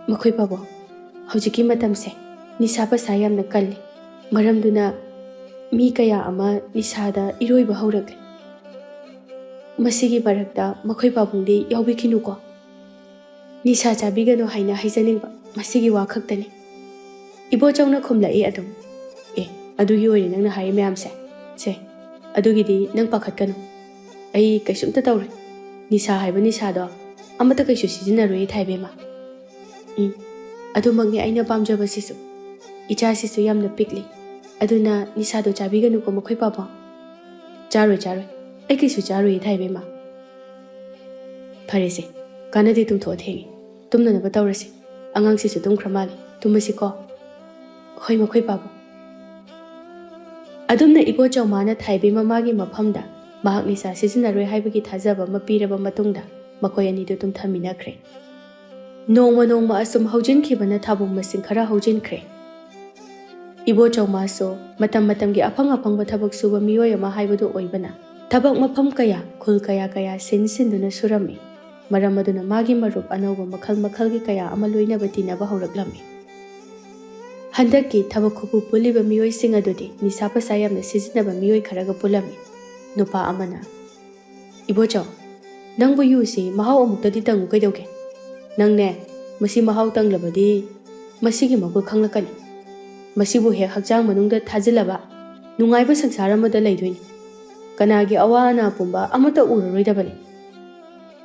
ꯃꯈꯣꯏ ꯄꯥꯕꯨꯡ, ꯍꯧꯖꯤꯛꯀꯤ ꯃꯇꯝꯁꯦ ꯅꯤꯁꯥ ꯄꯁꯥ ꯌꯥꯝꯅ ꯀꯜꯂꯤ꯫ ꯃꯔꯝꯗꯨꯅ ꯃꯤ ꯀꯌꯥ ꯑꯃ ꯅꯤꯁꯥꯗ ꯏꯔꯣꯏꯕ ꯍꯧꯔꯛꯂꯦ꯫ ꯃꯁꯤꯒꯤ ꯃꯔꯛꯇ ꯃꯈꯣꯏ ꯄꯥꯕꯨꯡꯗꯤ ꯌꯥꯎꯕꯤꯈꯤꯅꯨꯀꯣ꯫ ꯅꯤꯁꯥ ꯆꯥꯕꯤꯒꯅꯨ ꯍꯥꯏꯅ ꯍꯥꯏꯖꯅꯤꯡꯕ, ꯃꯁꯤꯒꯤ ꯋꯥ ꯈꯛꯇꯅꯤ꯫" ꯏꯕꯣꯆꯧꯅ ꯈꯨꯝꯂꯛꯏ ꯑꯗꯨꯝ, "ꯑꯦ, ꯑꯗꯨꯒꯤ ꯑꯣꯏꯔꯦ ꯅꯪꯅ ꯍꯥꯏꯔꯤ ꯃꯌꯥꯝꯁꯦ꯫ ꯁꯦ, ꯑꯗꯨꯒꯤꯗꯤ ꯅꯪ ꯄꯥꯈꯠꯀꯅꯨ꯫ ꯑꯩ ꯀꯩꯁꯨꯝꯇ ꯇꯧꯔꯣꯏ꯫ ꯅꯤꯁꯥ ꯍꯥꯏꯕ ꯅꯤꯁꯥꯗꯣ ꯑꯃꯠꯇ ꯀꯩꯁꯨ ꯁꯤꯖꯤꯟꯅꯔꯣꯏ ꯊꯥꯏꯕꯦꯝꯃ꯫ ꯎꯝ, ꯑꯗꯨꯃꯛꯅꯤ ꯑꯩꯅ ꯄꯥꯝꯖꯕꯁꯤꯁꯨ꯫ ꯏꯆꯥꯁꯤꯁꯨ ꯌꯥꯝꯅ ꯄꯤꯛꯂꯤ, ꯑꯗꯨꯅ ꯅꯤꯁꯥꯗꯣ ꯆꯥꯕꯤꯒꯅꯨꯀꯣ ꯃꯈꯣꯏ ꯄꯥꯕꯨꯡ꯫ ꯆꯥꯔꯣꯏ, ꯆꯥꯔꯣꯏ, ꯑꯩ ꯀꯩꯁꯨ ꯆꯥꯔꯣꯏꯌꯦ ꯊꯥꯏꯕꯦꯝꯃ꯫ ꯐꯔꯦꯁꯦ, ꯀꯥꯟꯅꯗꯦ, ꯇꯨꯝꯊꯣꯛꯑꯣ, ꯊꯦꯡꯉꯦ꯫ ꯇꯨꯝꯅꯅꯕ ꯇꯧꯔꯁꯤ꯫ ꯑꯉꯥꯡꯁꯤꯁꯨ ꯇꯨꯝꯈ꯭ꯔ ꯃꯥꯜꯂꯦ꯫ ꯇꯨꯝꯃꯁꯤꯀꯣ꯫ ꯍꯣꯏ, ꯃꯈꯣꯏ ꯄꯥꯕꯨꯡ꯫ ꯑꯗꯨꯝꯅ ꯏꯕꯣꯆꯧ ꯃꯥꯅ ꯊꯥꯏꯕꯦꯝꯃ ꯃꯥꯒꯤ ꯃꯐꯝꯗ ꯃꯍꯥꯛ ꯅꯤꯁꯥ ꯁꯤꯖꯤꯟꯅꯔꯣꯏ ꯍꯥꯏꯕꯒꯤ ꯊꯥꯖꯕ ꯑꯃ ꯄꯤꯔꯕ ꯃꯇꯨꯡꯗ ꯃꯈꯣꯏ ꯑꯅꯤꯗꯨ ꯇꯨꯝꯊꯃꯤꯟꯅꯈ꯭ꯔꯦ꯫ ꯅꯣꯡꯃ ꯅꯣꯡꯃ ꯑꯁꯨꯝ ꯍꯧꯖꯤꯟꯈꯤꯕꯅ ꯊꯥꯕꯨꯡ ꯃꯁꯤꯡ ꯈꯔ ꯍꯧꯖꯤꯟꯈ꯭ꯔꯦ꯫ ꯏꯕꯣꯆꯧ ꯃꯥꯁꯨ ꯃꯇꯝ ꯃꯇꯝꯒꯤ ꯑꯐꯪ ꯑꯐꯪꯕ ꯊꯕꯛ ꯁꯨꯕ ꯃꯤꯑꯣꯏ ꯑꯃ ꯍꯥꯏꯕꯗꯨ ꯑꯣꯏꯕꯅ, ꯊꯕꯛ ꯃꯐꯝ ꯀꯌꯥ, ꯈꯨꯜ ꯀꯌꯥ ꯀꯌꯥ ꯁꯤꯟ ꯁꯤꯟꯗꯨꯅ ꯁꯨꯔꯝꯃꯤ꯫ ꯃꯔꯝ ꯑꯗꯨꯅ ꯃꯥꯒꯤ ꯃꯔꯨꯞ ꯑꯅꯧꯕ ꯃꯈꯜ ꯃꯈꯜꯒꯤ ꯀꯌꯥ ꯑꯃ ꯂꯣꯏꯅꯕ ꯇꯤꯟꯅꯕ ꯍꯧꯔꯛꯂꯝꯃꯤ꯫ ꯍꯟꯗꯛꯀꯤ ꯊꯕꯛ ꯈꯨꯕꯨ ꯄꯨꯜꯂꯤꯕ ꯃꯤꯑꯣꯏꯁꯤꯡ ꯑꯗꯨꯗꯤ ꯅꯤꯁꯥ ꯄꯁꯥ ꯌꯥꯝꯅ ꯁꯤꯖꯤꯟꯅꯕ ꯃꯤꯑꯣꯏ ꯈꯔꯒ ꯄꯨꯜꯂꯝꯃꯤ꯫ ꯅꯨꯄꯥ ꯑꯃꯅ, "ꯏꯕꯣꯆꯧ, ꯅꯪꯕꯨ ꯌꯨꯁꯤ ꯃꯍꯥꯎ ꯑꯃꯨꯛꯇꯗꯤ ꯇꯪꯉꯨ ꯀꯩꯗꯧꯒꯦ? ꯅꯪꯅꯦ, ꯃꯁꯤ ꯃꯍꯥꯎ ꯇꯪꯂꯕꯗꯤ ꯃꯁꯤꯒꯤ ꯃꯒꯨꯟ ꯈꯪꯂꯛꯀꯅꯤ꯫ ꯃꯁꯤꯕꯨ ꯍꯦꯛ ꯍꯛꯆꯥꯡ ꯃꯅꯨꯡꯗ ꯊꯥꯖꯤꯜꯂꯕ, ꯅꯨꯡꯉꯥꯏꯕ ꯁꯪꯁꯥꯔ ꯑꯃꯗ ꯂꯩꯗꯣꯏꯅꯤ꯫ ꯀꯅꯥꯒꯤ ꯑꯋꯥ ꯑꯅꯥ ꯄꯨꯝꯕ ꯑꯃꯠꯇ ꯎꯔꯔꯣꯏꯗꯕꯅꯤ꯫"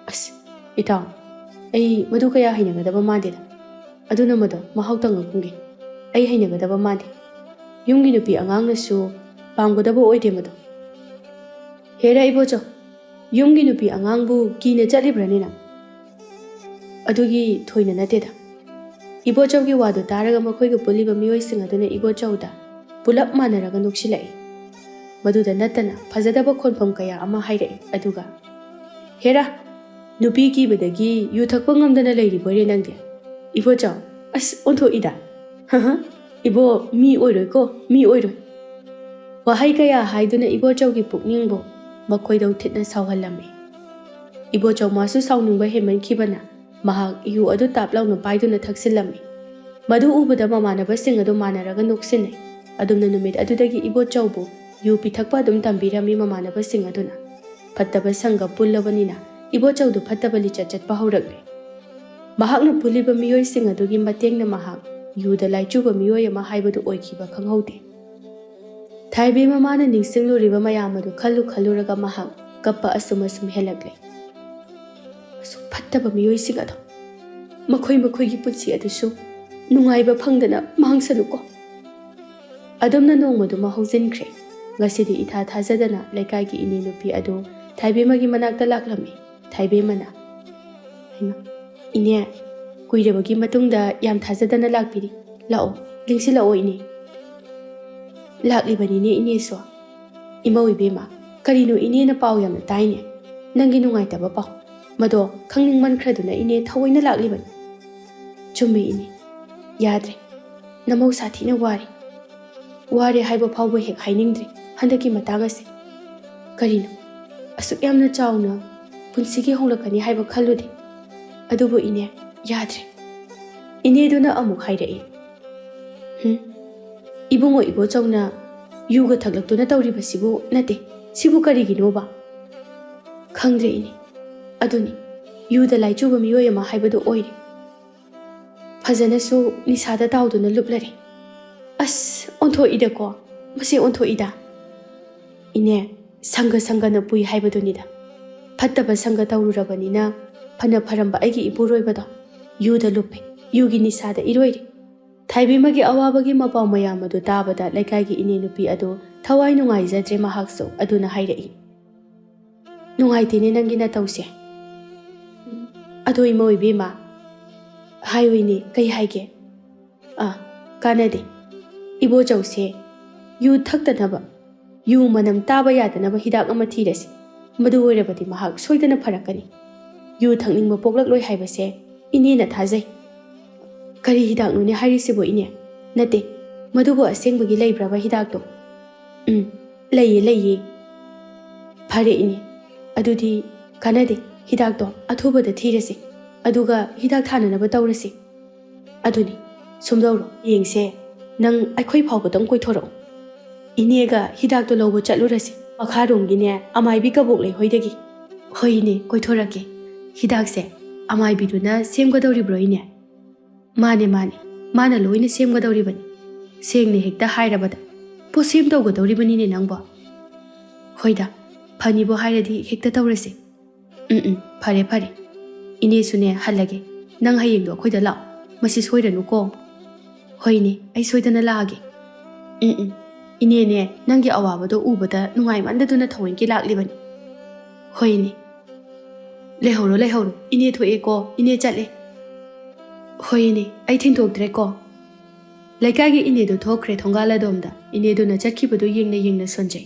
"ꯑꯁ, ꯏꯇꯥꯎ, ꯑꯩ ꯃꯗꯨ ꯀꯌꯥ ꯍꯩꯅꯒꯗꯕ ꯃꯥꯟꯗꯦꯗ꯫ ꯑꯗꯨꯅ ꯃꯗꯣ ꯃꯍꯥꯎ ꯇꯪꯉꯒꯨꯝꯒꯦ꯫ ꯑꯩ ꯍꯩꯅꯒꯗꯕ ꯃꯥꯟꯗꯦ꯫ ꯌꯨꯝꯒꯤ ꯅꯨꯄꯤ ꯑꯉꯥꯡꯅꯁꯨ ꯄꯥꯝꯒꯗꯕ ꯑꯣꯏꯗꯦ ꯃꯗꯣ꯫" "ꯍꯦꯔꯥ ꯏꯕꯣꯆꯧ, ꯌꯨꯝꯒꯤ ꯅꯨꯄꯤ ꯑꯉꯥꯡꯕꯨ ꯀꯤꯅ ꯆꯠꯂꯤꯕ꯭ꯔꯅꯦ ꯅꯪ? ꯑꯗꯨꯒꯤ ꯊꯣꯏꯅ ꯅꯠꯇꯦꯗ꯫" ꯏꯕꯣꯆꯧꯒꯤ ꯋꯥꯗꯨ ꯇꯥꯔꯒ ꯃꯈꯣꯏꯒ ꯄꯨꯜꯂꯤꯕ ꯃꯤꯑꯣꯏꯁꯤꯡ ꯑꯗꯨꯅ ꯏꯕꯣꯆꯧꯗ ꯄꯨꯂꯞ ꯃꯥꯟꯅꯔꯒ ꯅꯣꯛꯁꯤꯜꯂꯛꯏ꯫ ꯃꯗꯨꯗ ꯅꯠꯇꯅ ꯐꯖꯗꯕ ꯈꯣꯟꯐꯝ ꯀꯌꯥ ꯑꯃ ꯍꯥꯏꯔꯛꯏ꯫ ꯑꯗꯨꯒ, "ꯍꯦꯔꯥ, ꯅꯨꯄꯤ ꯀꯤꯕꯗꯒꯤ ꯌꯨ ꯊꯛꯄ ꯉꯝꯗꯅ ꯂꯩꯔꯤꯕꯣꯏꯔꯦ ꯅꯪꯗꯤ? ꯏꯕꯣꯆꯧ, ꯑꯁ, ꯑꯣꯟꯊꯣꯛꯏꯗ꯫ ꯍꯍ, ꯏꯕꯣ, ꯃꯤ ꯑꯣꯏꯔꯣꯏꯀꯣ, ꯃꯤ ꯑꯣꯏꯔꯣꯏ꯫" ꯋꯥꯍꯩ ꯀꯌꯥ ꯍꯥꯏꯗꯨꯅ ꯏꯕꯣꯆꯧꯒꯤ ꯄꯨꯛꯅꯤꯡꯕꯨ ꯃꯈꯣꯏꯗꯧ ꯊꯤꯠꯅ ꯁꯥꯎꯍꯜꯂꯝꯃꯤ꯫ ꯏꯕꯣꯆꯧ ꯃꯥꯁꯨ ꯁꯥꯎꯅꯤꯡꯕ ꯍꯦꯟꯃꯟꯈꯤꯕꯅ ꯃꯍꯥꯛ ꯌꯨ ꯑꯗꯨ ꯇꯥꯞ ꯂꯥꯎꯅ ꯄꯥꯏꯗꯨꯅ ꯊꯛꯆꯤꯜꯂꯝꯃꯤ꯫ ꯃꯗꯨ ꯎꯕꯗ ꯃꯃꯥꯟꯅꯕꯁꯤꯡ ꯑꯗꯨ ꯃꯥꯟꯅꯔꯒ ꯅꯣꯛꯁꯤꯟꯅꯩ꯫ ꯑꯗꯨꯝꯅ ꯅꯨꯃꯤꯠ ꯑꯗꯨꯗꯒꯤ ꯏꯕꯣꯆꯧꯕꯨ ꯌꯨ ꯄꯤꯊꯛꯄ ꯑꯗꯨꯝ ꯇꯝꯕꯤꯔꯝꯃꯤ ꯃꯃꯥꯟꯅꯕꯁꯤꯡ ꯑꯗꯨꯅ꯫ ꯐꯠꯇꯕ ꯁꯪꯒ ꯄꯨꯜꯂꯕꯅꯤꯅ ꯏꯕꯣꯆꯧꯗꯨ ꯐꯠꯇꯕ ꯂꯤꯆꯠ ꯆꯠꯄ ꯍꯧꯔꯛꯂꯦ꯫ ꯃꯍꯥꯛꯅ ꯄꯨꯜꯂꯤꯕ ꯃꯤꯑꯣꯏꯁꯤꯡ ꯑꯗꯨꯒꯤ ꯃꯇꯦꯡꯅ ꯃꯍꯥꯛ ꯌꯨꯗ ꯂꯥꯏꯆꯨꯕ ꯃꯤꯑꯣꯏ ꯑꯃ ꯍꯥꯏꯕꯗꯨ ꯑꯣꯏꯈꯤꯕ ꯈꯪꯍꯧꯗꯦ꯫ ꯊꯥꯏꯕꯦꯝꯃ ꯃꯥꯅ ꯅꯤꯡꯁꯤꯡꯂꯨꯔꯤꯕ ꯃꯌꯥꯝ ꯑꯗꯨ ꯈꯜꯂꯨ ꯈꯜꯂꯨꯔꯒ ꯃꯍꯥꯛ ꯀꯞꯄ ꯑꯁꯨꯝ ꯑꯁꯨꯝ ꯍꯦꯜꯂꯛꯂꯦ꯫ ꯑꯁꯨꯛ ꯐꯠꯇꯕ ꯃꯤꯑꯣꯏꯁꯤꯡ ꯑꯗꯣ ꯃꯈꯣꯏ ꯃꯈꯣꯏꯒꯤ ꯄꯨꯟꯁꯤ ꯑꯗꯨꯁꯨ ꯅꯨꯡꯉꯥꯏꯕ ꯐꯪꯗꯅ ꯃꯥꯡꯁꯅꯨꯀꯣ꯫ ꯑꯗꯨꯝꯅ ꯅꯣꯡꯃꯗꯨꯃ ꯍꯧꯖꯤꯟꯈ꯭ꯔꯦ꯫ ꯉꯁꯤꯗꯤ ꯏꯊꯥ ꯊꯥꯖꯗꯅ ꯂꯩꯀꯥꯏꯒꯤ ꯏꯅꯦ ꯅꯨꯄꯤ ꯑꯗꯨ ꯊꯥꯏꯕꯦꯝꯃꯒꯤ ꯃꯅꯥꯛꯇ ꯂꯥꯛꯂꯝꯃꯤ꯫ ꯊꯥꯏꯕꯦꯝꯃꯅ, "ꯍꯩꯃꯥ, ꯏꯅꯦ, ꯀꯨꯏꯔꯕꯒꯤ ꯃꯇꯨꯡꯗ ꯌꯥꯝ ꯊꯥꯖꯗꯅ ꯂꯥꯛꯄꯤꯔꯤ꯫ ꯂꯥꯛꯑꯣ, ꯂꯦꯡꯁꯤꯜꯂꯛꯑꯣ ꯏꯅꯦ꯫" "ꯂꯥꯛꯂꯤꯕꯅꯤꯅꯦ ꯏꯅꯦꯁꯨ꯫" "ꯏꯃꯧ ꯏꯕꯦꯝꯃ, ꯀꯔꯤꯅꯣ ꯏꯅꯦꯅ ꯄꯥꯎ ꯌꯥꯝꯅ ꯇꯥꯏꯅꯦ? ꯅꯪꯒꯤ ꯅꯨꯡꯉꯥꯏꯇꯕ ꯄꯥꯎ꯫ ꯃꯗꯣ ꯈꯪꯅꯤꯡꯃꯟꯈ꯭ꯔꯗꯨꯅ ꯏꯅꯦ ꯊꯑꯣꯏꯅ ꯂꯥꯛꯂꯤꯕꯅꯤ꯫" "ꯆꯨꯝꯃꯦ ꯏꯅꯦ, ꯌꯥꯗ꯭ꯔꯦ꯫ ꯅꯃꯧ ꯁꯥꯊꯤꯅ ꯋꯥꯔꯦ꯫ ꯋꯥꯔꯦ ꯍꯥꯏꯕ ꯐꯥꯎꯕ ꯍꯦꯛ ꯍꯥꯏꯅꯤꯡꯗ꯭ꯔꯦ ꯍꯟꯗꯛꯀꯤ ꯃꯇꯥꯡ ꯑꯁꯦ꯫ ꯀꯔꯤꯅꯣ, ꯑꯁꯨꯛ ꯌꯥꯝꯅ ꯆꯥꯎꯅ ꯄꯨꯟꯁꯤꯒꯤ ꯍꯣꯡꯂꯛꯀꯅꯤ ꯍꯥꯏꯕ ꯈꯜꯂꯨꯗꯦ꯫ ꯑꯗꯨꯕꯨ ꯏꯅꯦ, ꯌꯥꯗ꯭ꯔꯦ꯫" ꯏꯅꯦꯗꯨꯅ ꯑꯃꯨꯛ ꯍꯥꯏꯔꯛꯏ, "ꯍꯨꯝ, ꯏꯕꯨꯡꯉꯣ ꯏꯕꯣꯆꯧꯅ ꯌꯨꯒ ꯊꯛꯂꯛꯇꯨꯅ ꯇꯧꯔꯤꯕꯁꯤꯕꯨ ꯅꯠꯇꯦ, ꯁꯤꯕꯨ ꯀꯔꯤꯒꯤꯅꯣꯕ?" "ꯈꯪꯗ꯭ꯔꯦ ꯏꯅꯦ, ꯑꯗꯨꯅꯤ, ꯌꯨꯗ ꯂꯥꯏꯆꯨꯕ ꯃꯤꯑꯣꯏ ꯑꯃ ꯍꯥꯏꯕꯗꯨ ꯑꯣꯏꯔꯦ꯫ ꯐꯖꯅꯁꯨ ꯅꯤꯁꯥꯗ ꯇꯥꯎꯗꯨꯅ ꯂꯨꯞꯂꯔꯦ꯫ ꯑꯁ, ꯑꯣꯟꯊꯣꯛꯏꯗꯀꯣ, ꯃꯁꯤ ꯑꯣꯟꯊꯣꯛꯏꯗ꯫" "ꯏꯅꯦ, ꯁꯪꯒ ꯁꯪꯒꯅ ꯄꯨꯏ ꯍꯥꯏꯕꯗꯨꯅꯤꯗ꯫ ꯐꯠꯇꯕ ꯁꯪꯒ ꯇꯧꯔꯨꯔꯕꯅꯤꯅ ꯐꯅ ꯐꯔꯝꯕ ꯑꯩꯒꯤ ꯏꯄꯨꯔꯣꯏꯕꯗꯣ ꯌꯨꯗ ꯂꯨꯞꯄꯦ, ꯌꯨꯒꯤ ꯅꯤꯁꯥꯗ ꯏꯔꯣꯏꯔꯦ꯫" ꯊꯥꯏꯕꯦꯝꯃꯒꯤ ꯑꯋꯥꯕꯒꯤ ꯃꯄꯥꯎ ꯃꯌꯥꯝ ꯑꯗꯨ ꯇꯥꯕꯗ ꯂꯩꯀꯥꯏꯒꯤ ꯏꯅꯦ ꯅꯨꯄꯤ ꯑꯗꯨ ꯊꯋꯥꯏ ꯅꯨꯡꯉꯥꯏꯖꯗ꯭ꯔꯦ ꯃꯍꯥꯛꯁꯨ꯫ ꯑꯗꯨꯅ ꯍꯥꯏꯔꯛꯏ, "ꯅꯨꯡꯉꯥꯏꯇꯦꯅꯦ ꯅꯪꯒꯤ ꯅꯇꯧꯁꯦ꯫ ꯑꯗꯣ ꯏꯃꯧ ꯏꯕꯦꯝꯃ, ꯍꯥꯏꯌꯨ ꯏꯅꯦ, ꯀꯩ ꯍꯥꯏꯒꯦ?" "ꯑꯥ, ꯀꯥꯟꯅꯗꯦ꯫ ꯏꯕꯣꯆꯧꯁꯦ ꯌꯨ ꯊꯛꯇꯅꯕ, ꯌꯨ ꯃꯅꯝ ꯇꯥꯕ ꯌꯥꯗꯅꯕ ꯍꯤꯗꯥꯛ ꯑꯃ ꯊꯤꯔꯁꯤ꯫ ꯃꯗꯨ ꯑꯣꯏꯔꯕꯗꯤ ꯃꯍꯥꯛ ꯁꯣꯏꯗꯅ ꯐꯔꯛꯀꯅꯤ꯫ ꯌꯨ ꯊꯛꯅꯤꯡꯕ ꯄꯣꯛꯂꯛꯂꯣꯏ ꯍꯥꯏꯕꯁꯦ ꯏꯅꯦꯅ ꯊꯥꯖꯩ꯫" "ꯀꯔꯤ ꯍꯤꯗꯥꯛꯅꯣꯅꯦ ꯍꯥꯏꯔꯤꯁꯤꯕꯣ ꯏꯅꯦ? ꯅꯠꯇꯦ, ꯃꯗꯨꯕꯨ ꯑꯁꯦꯡꯕꯒꯤ ꯂꯩꯕ꯭ꯔꯕ ꯍꯤꯗꯥꯛꯇꯣ?" "ꯎꯝ, ꯂꯩꯌꯦ, ꯂꯩꯌꯦ꯫" "ꯐꯔꯦ ꯏꯅꯦ, ꯑꯗꯨꯗꯤ ꯀꯥꯟꯅꯗꯦ, ꯍꯤꯗꯥꯛꯇꯣ ꯑꯊꯨꯕꯗ ꯊꯤꯔꯁꯤ, ꯑꯗꯨꯒ ꯍꯤꯗꯥꯛ ꯊꯥꯅꯅꯕ ꯇꯧꯔꯁꯤ꯫ ꯑꯗꯨꯅꯤ, ꯁꯨꯝꯗꯧꯔꯣ, ꯍꯌꯦꯡꯁꯦ ꯅꯪ ꯑꯩꯈꯣꯏ ꯐꯥꯎꯕꯗꯪ ꯀꯣꯏꯊꯣꯔꯛꯎ꯫ ꯏꯅꯦꯒ ꯍꯤꯗꯥꯛꯇꯣ ꯂꯧꯕ ꯆꯠꯂꯨꯔꯁꯤ, ꯃꯈꯥꯔꯣꯝꯒꯤꯅꯦ, ꯑꯃꯥꯏꯕꯤ ꯀꯕꯣꯛ ꯂꯩꯍꯣꯏꯗꯒꯤ꯫" "ꯍꯣꯏ ꯏꯅꯦ, ꯀꯣꯏꯊꯣꯔꯛꯀꯦ꯫ ꯍꯤꯗꯥꯛꯁꯦ ꯑꯃꯥꯏꯕꯤꯗꯨꯅ ꯁꯦꯝꯒꯗꯧꯔꯤꯕ꯭ꯔꯣ ꯏꯅꯦ?" "ꯃꯥꯅꯦ, ꯃꯥꯅꯦ, ꯃꯥꯅ ꯂꯣꯏꯅ ꯁꯦꯝꯒꯗꯧꯔꯤꯕꯅꯤ꯫ ꯁꯦꯡꯅ ꯍꯦꯛꯇ ꯍꯥꯏꯔꯕꯗ ꯄꯣꯠꯁꯦꯝ ꯇꯧꯒꯗꯧꯔꯤꯕꯅꯤꯅꯦ ꯅꯪꯕꯣ꯫" "ꯍꯣꯏꯗ, ꯐꯅꯤꯕꯨ ꯍꯥꯏꯔꯗꯤ ꯍꯦꯛꯇ ꯇꯧꯔꯁꯤ꯫" "ꯎꯝ, ꯎꯝ, ꯐꯔꯦ, ꯐꯔꯦ꯫ "ꯏꯅꯦꯁꯨꯅꯦ, ꯍꯜꯂꯒꯦ꯫ ꯅꯪ ꯍꯌꯦꯡꯗꯣ ꯑꯩꯈꯣꯏꯗ ꯂꯥꯛꯑꯣ꯫ ꯃꯁꯤ ꯁꯣꯏꯔꯅꯨꯀꯣ?" "ꯍꯣꯏꯅꯦ, ꯑꯩ ꯁꯣꯏꯗꯅ ꯂꯥꯛꯑꯒꯦ꯫" "ꯎꯝ, ꯎꯝ꯫ ꯏꯅꯦꯅꯦ, ꯅꯪꯒꯤ ꯑꯋꯥꯕꯗꯣ ꯎꯕꯗ ꯅꯨꯡꯉꯥꯏꯃꯟꯗꯗꯨꯅ ꯊꯑꯣꯏꯀꯤ ꯂꯥꯛꯂꯤꯕꯅꯤ꯫" "ꯍꯣꯏꯅꯦ꯫ ꯂꯩꯍꯧꯔꯣ, ꯂꯩꯍꯧꯔꯣ꯫ ꯏꯅꯦ ꯊꯣꯛꯑꯦꯀꯣ, ꯏꯅꯦ ꯆꯠꯂꯦ꯫" "ꯍꯣꯏꯅꯦ, ꯑꯩ ꯊꯤꯟꯗꯣꯛꯇ꯭ꯔꯦꯀꯣ꯫" ꯂꯩꯀꯥꯏꯒꯤ ꯏꯅꯦꯗꯨ ꯊꯣꯛꯈ꯭ꯔꯦ ꯊꯣꯡꯒꯥꯜ ꯑꯗꯣꯝꯗ꯫ ꯏꯅꯦꯗꯨꯅ ꯆꯠꯈꯤꯕꯗꯨ ꯌꯦꯡꯅ ꯌꯦꯡꯅ ꯁꯣꯟꯖꯩ꯫